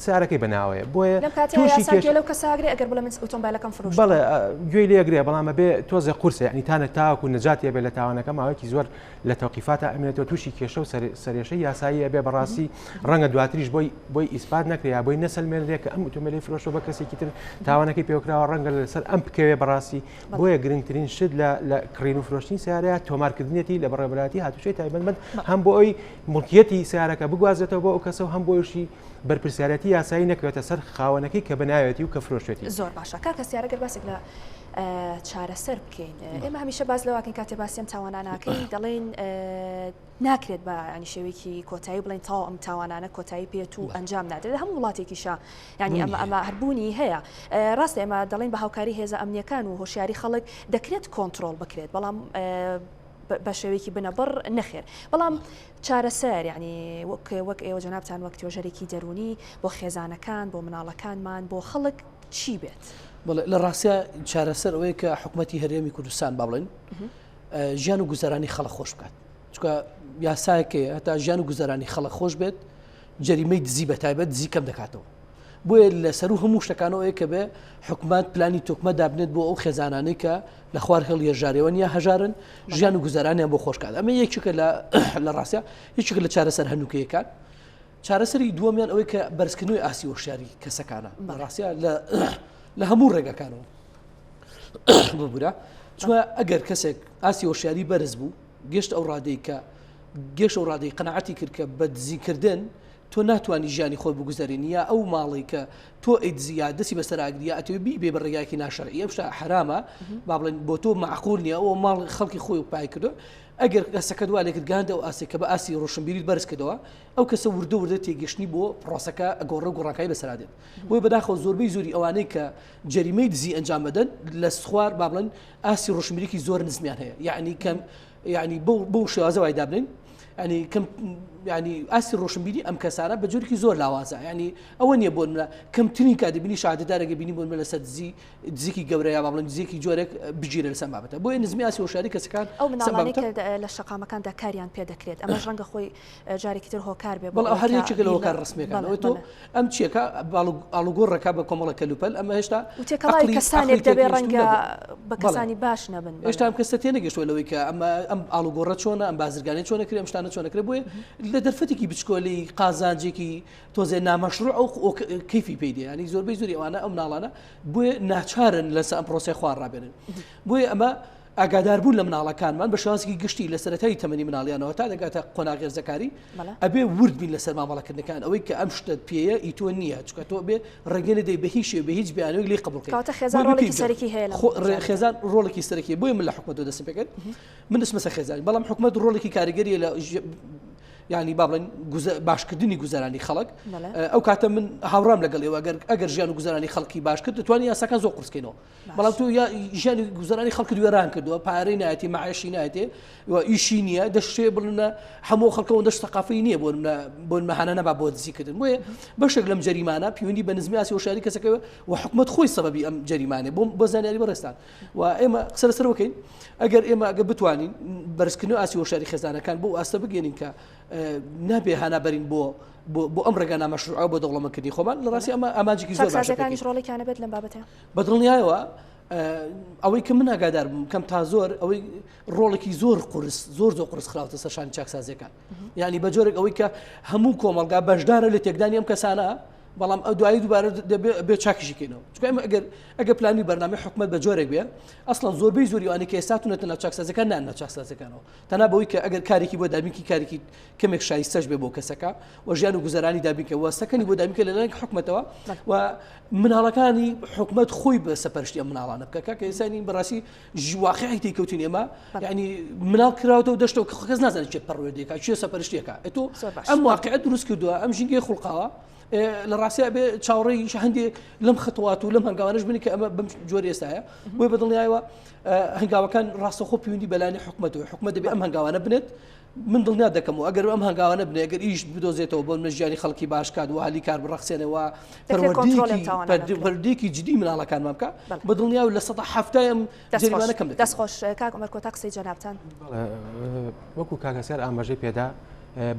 سیارەکەی بەناوەیە بۆیە لەم کاتەیا یاسا گوێ لەو کەسە ئەگرێ ئەگەر بڵێ من ئۆتۆمبیلەکەم فرۆشتووە؟ بەڵێ گوێی لێ ئەگرێ بەڵام ئەبێ تۆزێ قورسە یعنی تا تاوەکو نەجاتی ئەبێ لە تاوانەکە ماوەیەکی زۆر لە تەوقیفاتا ئەمێنێتەوە تووشی کێشە و سەرێشەی یاسایی ئەبێ بەڕاستی ڕەنگە دواتریش بۆی بۆی ئیسپات نەکرێ یا بۆی نەسەلمێنرێ کە ئەم ئۆتۆمبیلەی فرۆشتووە بە کەسێکی تر تاوانەکەی پێوەکراوە ڕەنگە لەسەر ئەم بکەوێ بەڕاستی بۆیە گرنگترین شت لە لە کڕین و فرۆشتنی سیارەیە تۆمارکردنێتی لە بەڕێوەبەرایەتی هاتوچۆی تایبەتمەند هەم بۆ ئەوی موڵکیەتی سیارەکە بگوازێتەوە بۆ ئەو کەسە و هەم بۆ ئەوشی بەرپرسیارەتی یاسایی نەکەوێتە سەر خاوەنەکەی کە بەناوێتی و کە فرۆشتێتی. زۆر باشە کاک هەستیار ئەگەر باسێک لە چارەسەر بکەین ئێمە هەمیشە باس لەوەکەین کاتێ باسی ئەم تاوانانەکەین دەڵێین ناکرێت بە ینی شێوەیەکی کۆتایی بڵێن تاو ئەم تاوانانە کۆتایی پێت و ئەنجام نادرێت هەموو وڵاتێکیشە ینی ئەمە ئەمە هەربوونی هەیە ڕاستە ئێمە دەڵێن بە هاوکاری هێزە ئەمنیەکان و هۆشیاری خەڵک دەکرێت کۆنتترۆل بکرێت بەڵام بە شێوەیەکی بنەبڕ نەخێر بەڵام چارەسەر یعنی وەک وەک ئێوە جەنابتان وەک توێژەرێکی دەروونی بۆ خێزانەکان بۆ مناڵەکانمان بۆ خەڵک چی بێت؟ بەڵێ لە ڕاستیا چارەسەر ئەوەیە کە حکوومەتی هەرێمی کوردستان با بڵێن ژیان و گوزەرانی خەڵک خۆش بکات چونکە یاسایەکەیە هەتا ژیان و گوزەرانی خەڵک خۆش بێت جەریمەی دزی بە تایبەت دزی کەم دەکاتەوە بۆیە لە سەرو هەموو شتەکانەوەیە کە بێ حکومات پلانی تۆکمە دابنێت بۆ ئەو خێزانانەی کە لە خوار هێڵی هەژاریەوە نیە هەژارن ژیان و گوزەرانیان بۆ خۆشکات ئەمە یەکێکە لە لە ڕاستە یەکێکە لە چارەسەر هەنووکەیەکان چارەسەری دووەمیان ئەوەی کە بەرزکردنەوەی ئاستی هۆشیاری کەسەکانە بە ڕاستە لە لە هەموو ڕێگەکانەوە ببورە چونکە ئەگەر کەسێک ئاستی هۆشیاری بەرز بوو گەشت ئەو ڕادەی کە گەشت ئەو ڕادەی قەناعەتی کرد کە بە دزیکردن تۆ ناتوانی ژیانی خۆت بگوزەرێنی یا ئەو ماڵەی کە تۆ ئەیدزی یا دەستی بەسەر ئاگری یا ئەتەوێ بیبێ بە ڕێگایەکی ناشەرعی ئەم شتە حەرامە با بڵێن بۆ تۆ مەعقول نییە ئەو ماڵ خەڵکی خۆی و پای کردو ئەگەر کەسەکە دوا لێکرد گەیاندە ئەو ئاستێک کە بە ئاستی ڕۆشنبیریت بەرز کردەوە ئەو کەسە وردە وردە تێگەشتنی بۆ پرۆسەکە ئەگۆڕێ و گۆڕانکاری بەسەرا دێت بۆیە بەداخەوە زۆربەی زۆری ئەوانەی کە جەریمەی دزی ئەنجام ئەدەن لە خوار با بڵێن ئاستی ڕۆشنبیریی زۆر نزمیان هەیە یعنی کەم یعنی بەو بەو شێوازە وای دابنێن. ینی کەم ینی ئاستی ڕۆشنبیری ئەم کەسانە بە جۆرێکی زۆر لاوازە ینی ئەوە نییە بۆ منە کەمترین کات دەبینی شاددارەگە بینی بۆ لەسەر دزی دزیکی گەورە یا با بڵێن دزیکی جۆرێک بگیرێ لەسەر بابەتە بۆیە نزمی ئاستی هۆشیاری کەسەکان ئەو مناڵانەی کە لە شەقامەکاندا کاریان پێ دەکرێت ئەمەش ڕەنگە خۆی جارێکی تر هۆکار بێ بەڵێ هەر یەکێک لە هۆکار ڕسمیەکان ئەوەی تۆ ئەم چیەکە ئاڵوگۆڕەکە بە کۆمەڵە کەلوپەل ئەمە هێشتا تێکەڵاوی کەسانێک دەبێ ڕەنگە بە کەسانی باش نەبن هێشتا ئەم کەسە تێنەگەشتووە لەوەی کە ئەمە ئەم ئاڵوگۆڕە چۆنە ئەم بازرگانی چۆنە کرێ ئەم شتانە چۆنە کرێ بۆیە لە دەرفەتێکی بچکۆلەی قازانجێکی تۆزێ نامەشروع ئەو کەیفی پێی دێ ینی زۆربەی زۆری ئەوانە ئەو مناڵانە بۆیە ناچارن لەسەر ئەم پرۆسەی خوار ڕابێنن بۆیە ئەمە ئاگاداربوون لە مناڵەکانمان بە شێوازێکی گشتی لە سەرەتای تەمەنی مناڵیانەوە تا دەگاتە قۆناغی هەرزەکاری ئەبێ ورد بین لەسەر مامەڵەکردنەکان ئەوەی کە ئەم شتت پێیە ئی تۆ نییە چونکە تۆ بێ ڕێگە نەدەی بە هیچ شێوە بە هیچ بیانوویەک لێی قبوڵ کەی کەواتە خێزان ڕۆڵێکی سەرەکی هەیە لەم خێزان ڕۆڵێکی سەرەکی بۆیە من لە حکومەتەوە دەستم پێکرد من دەچمە سەر خێزانی بەڵام حکومەت ڕۆڵێکی کاریگەریە لە یعنی با بڵێن باشکردنی گوزەرانی خەڵک ئەو کاتە من هاوڕام لەگەڵ ئێوە ئەگەر ئەگەر ژیان و گوزەرانی خەڵکی باش کرد دەتوانانی یاساکان زۆر قورسکەینەوە بەڵام تۆ ژیانی گوزەرانی خەڵکت وێران کردووە پارەی نایەتی معاشی نایەتێ و ئیشی نییە دەشێ بڵنە هەموو خەڵکەوە دەش سەقافی نییە بۆ بۆ مەهانە نەبا بۆ دزیکردن بۆیە بەشێک لەم جەریمانە پەیوەندی بە نزمی ئاسی هۆشیاری کەسەکە و حکومت خۆی سەبەبی ئەم جەریمانێ بۆ بۆ زانیاری بەڕێستان و ئێمە قسە لەسەر بکەین ئەگەر ئێمە ئەگە بتوانین بەرزکردنەوە ئاسی هۆشیاری خێزانەکان بۆ ئاستە بگەێنین کە نابێ هانا بەرین بۆ بۆ ئەم ڕێگا نامەشروعە بۆ دەوڵەمەندکردنی خۆمان لە ڕاستی ئەمە ئامانجێکی زۆر باشە چاکسازیەکانیش ڕۆڵێکیان هەبێت لەم بابەتە؟ بە دڵنیایەوە ئەوەی کە من ئاگادار بووم کەم تا زۆر ئەوەی ڕۆڵێکی زۆر قورس زۆر زۆر قورس خراوتە سەر شانی چاکسازیەکان یعنی بە جۆرێک ئەوەی کە هەموو کۆمەڵگا بەشدارە لە تێکدانی ئەم کەسانە بەڵام ئەو دوایی دووبارە بێ چاکیشی کەینەوە چونکە ئێمە ئەگەر ئەگەر پلانی بەرنامەی حکومەت بە جۆرێک بێ ئەسڵەن زۆربەی زۆری ئەوانەی کە ئێستا تونەتە ناو چاکسازیەکان نان ناو چاکسازیەکانەوە تەنها بەوەی کە ئەگەر کارێکی بۆ دابینکی کارێکی کەمێک شایستەش بێ بۆ کەسەکە و ژیان و گوزەرانی دابینکە و سەکەنی بۆ دابینکە لەلایەن حکومەتەوە و مناڵەکانی حکومەت خۆی بە سەپەرشتی ئەم مناڵانە بکە کاکە ئێسانی بەڕاستی واقعی تێکەوتین ئێمە یعنی مناڵ کراوەتەوە دەشتەوە کە کەس نازانێت چێ پەروەردەکە چێ سەپەرشتیەکە ئەتۆ ئەم واقعە دروست کردووە ئەم ژینگەی خوڵقاوە لە ڕاستیا بێ چاوەڕێی هەندێک لەم خەتوات و لەم هەنگاوانش بنی کە ئەمە بەم جۆری ئێستاە بۆی بەدڵنیایەوە هەنگاوەکان ڕاستەخۆ پەیوەندی بەلانی حکومەتەوە حکومەت دەبێ ئەم هەنگاوانە بنێت من دڵنیا دەکەم و ئەگەر ئەم هەنگاوانە بنێ ئەگەر ئیش بدۆزێتەوە بۆ منە ژیانی خەڵکی باش کات و هەلی کار بڕەخسێنەوە پەروەردەیەکی جدی مناڵەکانمان بکە بە دڵنیا و لە سەدا حەفتای ئەم جەریمانە کەم دەکەن. دەست خۆش کاک عومەر کۆتا قسەی جەنابتان. وەکو کاک هەسیار ئاماژەی پێدا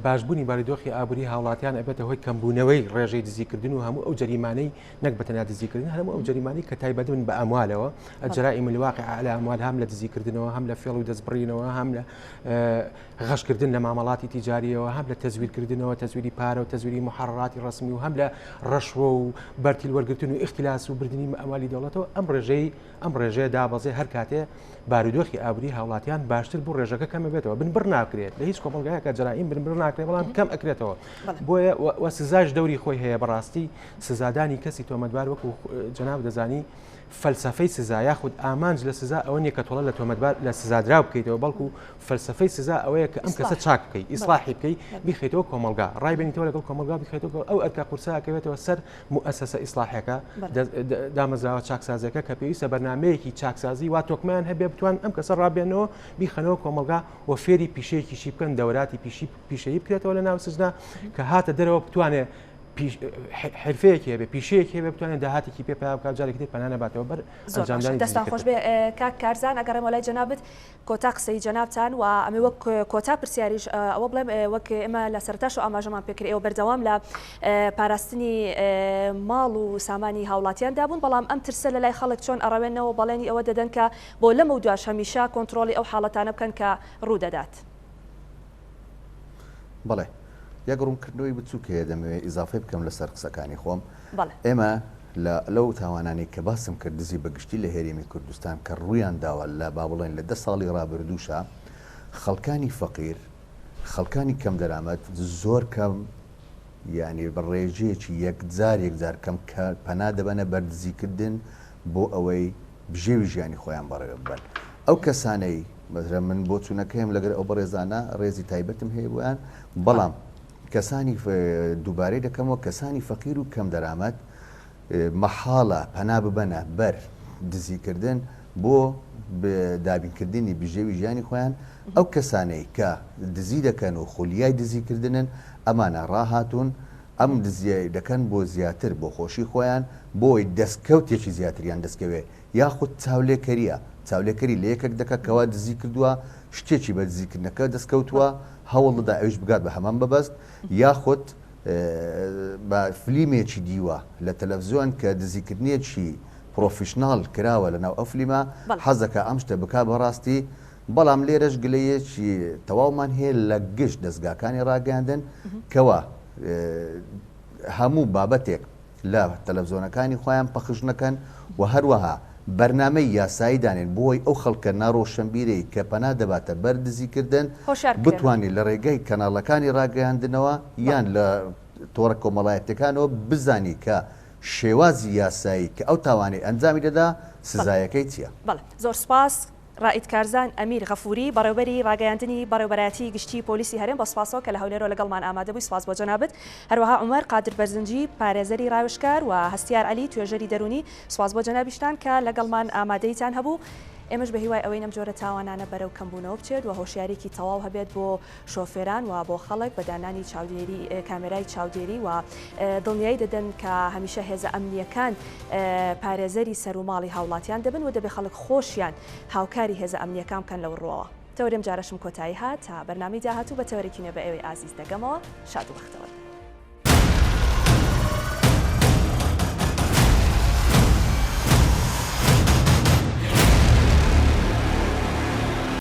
باشبوونی بارودۆخی ئابووری هاوڵاتیان ئەبێتە هۆی کەمبوونەوەی ڕێژەی دزیکردن و هەموو ئەو جەریمانەی نەک بە تەنیا دزیکردن هەموو ئەو جەریمانەی کە تایبەت بن بە ئەموالەوە الجرائم الواقعة على الأموال هەم لە دزیکردنەوە هەم لە فێڵ و دەستبڕینەوە هەم لە غەشکردن لە مامەڵاتی تیجاریەوە هەم لە تەزویرکردنەوە تەزویری پارە و تەزویری محەڕەراتی ڕەسمی و هەم لە ڕەشوە و بەرتیل وەرگرتن و ئیختلاس و بردنی ئەموالی دەوڵەتەوە ئەم ڕێژەی ئەم ڕێژەیە دابەزێ هەر کاتێ بارودۆخی ئابووری هاوڵاتیان باشتر بوو ڕێژەکە کەم بێتەوە بنبڕ ناکرێت لە هیچ کۆمەڵگایەکە جەرائیم بنبڕ ناکرێت بەڵام کەم ئەکرێتەوە بۆیە وە سزاش دەوری خۆی هەیە بەڕاستی سزادانی کەسی تۆمەتبار وەکو جەناب دەزانی فەلسەفەی سزا یاخود ئامانج لە سزا ئەوە نیە کە تۆڵە لە تۆمەتبار لە سزادراو بکەیتەوە بەڵکو فەلسەفەی سزا ئەوەیە کە ئەم کەسە چاک بکەی ئیسلاحی بکەی بیخەیتەوە کۆمەڵگا ڕایبێنیتەوە لەگەڵ کۆمەڵگا بیخەیتەوە ئەو ئەرکە قورسە ئەکەوێتەوە سەر موئەسەسە ئیسلاحیەکە دامەزراوە چاکسازیەکە کە پێویستە بەرنامەیەکی چاکسازی وا تۆکمەیان هەبێ بتوان ئەم کەسە ڕابێنەوە بیخەنەوە کۆمەڵگا و فێری پیشەیەکیشی بکەن دەوراتی پیشی پیشەیی بکرێتەوە لە ناو سجنا کە هاتە دەرەوە بتوانێ حرفەیەکی هەبێ پیشەیەکی هەبێ بتوانێت داهاتێکی پێ پیا بکات جارێکی تر پەنا نەباتەوە بەر ئەنجامدانی دەستان خۆش بێ کاک کارزان ئەگەڕێمەوە لای جەنابت کۆتا قسەی جەنابتان و ئەمێ وەک کۆتا پرسیاریش ئەوە بڵێم وەک ئێمە لە سەرەتاشەوە ئاماژەمان پێکرد ئێوە بەردەوام لە پاراستنی ماڵ و سامانی هاوڵاتیاندا بوون بەڵام ئەم ترسە لە لای خەڵک چۆن ئەڕەوێنەوە بەڵێنی ئەوە دەدەن کە بۆ لەمەودواش هەمیشە کۆنتڕۆڵی ئەو حاڵەتانە بکەن کە ڕوودەدات. بەڵێ یەک ڕوونکردنەوەی بچووک هەیە دەمەوێت ئیزافەی بکەم لەسەر قسەکانی خۆم. ئێمە لە لەو تاوانانەی کە باسم کرد دزی بە گشتی لە هەرێمی کوردستان کە ڕوویان داوە لە با بڵێین لە دە ساڵی ڕابردووشا خەڵکانی فەقیر خەڵکانی کەم دەرامەت زۆر کەم یانی بە ڕێژەیەکی یەکجار یەکجار کەم کە پەنا دەبەنە بەر دزیکردن بۆ ئەوەی بژێوی ژیانی خۆیان بەڕێوە ببەن. ئەو کەسانەی مەسەلەن من بۆچوونەکەیم لەگەر ئەو بەڕێزانە ڕێزی تایبەتم هەیە بۆیان بەڵام کەسانی دووبارەی دەکەمەوە کەسانی فەقیر و کەم دەرامەت مەحاڵە پەنا ببەنە بەر دزیکردن. بۆ دابینکردنی بژێوی ژیانی خۆیان، ئەو کەسانەی کە دزی دەکەن و خولیای دزیکردنن ئەمانە ڕاهاتوون ئەم دزیە دەکەن بۆ زیاتر بۆ خۆشی خۆیان بۆی دەستکەوتێکی زیاتریان دەستکەوێ یاخود چاولێکەریە چاولێکەری لە یەکێک دەکا کەوا دزی کردووە شتێکی بە دزیکردنەکە دەستکەوتووە هەوڵ دەدا ئەویش بگات بە هەمان مەبەست یاخود بە فلیمێکی دیوە لە تەلەفزیۆن کە دزیکردنێکی پرۆفیشناڵ کراوە لەناو ئەو فلیمە حەزەکا ئەم شتە بکا بەڕاستی بەڵام لێرەش گلەیەکی تەواومان هەیە لە گشت دەزگاکانی ڕاگەیاندن کەوا هەموو بابەتێک لە تەلەفزیۆنەکانی خۆیان پەخش نەکەن و هەروەها بەرنامەی یاسایی دانێن بۆی ئەو خەڵکە ناڕۆشنبیرەی کە پەنا دەباتە بەر دزیکردن هۆشیار بکرێنەوە. بتوانێت لە ڕێگەی کەناڵەکانی ڕاگەیاندنەوە یان لە تۆڕە کۆمەڵایەتیەکانەوە بزانی کە شێوازی یاسایی کە ئەو تاوانەی ئەنجامی دەدا سزایەکەی چیە. بەڵێ زۆر سوپاس. ڕائید کارزان ئەمیر غەفوری، بەڕێوبەری ڕاگەیاندنی بەڕێوبەرایەتی گشتیی پۆلیسی هەرێم بە سوپاسەوە کە لە هەولێرەوە لەگەڵمان ئامادە بووی سوپاس بۆ جەنابت. هەروەها عومەر قادر بەرزنجی، پارێزەری ڕاوێژکار و هەستیار عەلی، توێژەری دەروونی، سوپاس بۆ جەنابیشتان کە لەگەڵمان ئامادەییتان هەبوو. ئێمەش بە هیوای ئەوەین ئەم جۆرە تاوانانە بەرەو کەمبوونەوە بچێت و هۆشیارییەکی تەواو هەبێت بۆ شۆفێران و بۆ خەڵک بە دانانی چاودێری کامێرای چاودێری و دڵنیایی دەدەن کە هەمیشە هێزە ئەمنییەکان پارێزەری سەر و ماڵی هاوڵاتیان دەبن و دەبێ خەڵک خۆشیان هاوکاری هێزە ئەمنییەکان بکەن لەو ڕووەوە. تەوەری ئەم جارەشم کۆتایی هات تا بەرنامەی داهاتوو بە تەوەرێکی نوێ بە ئێوەی ئازیز دەگەمەوە شاد و بەختەوەر بن.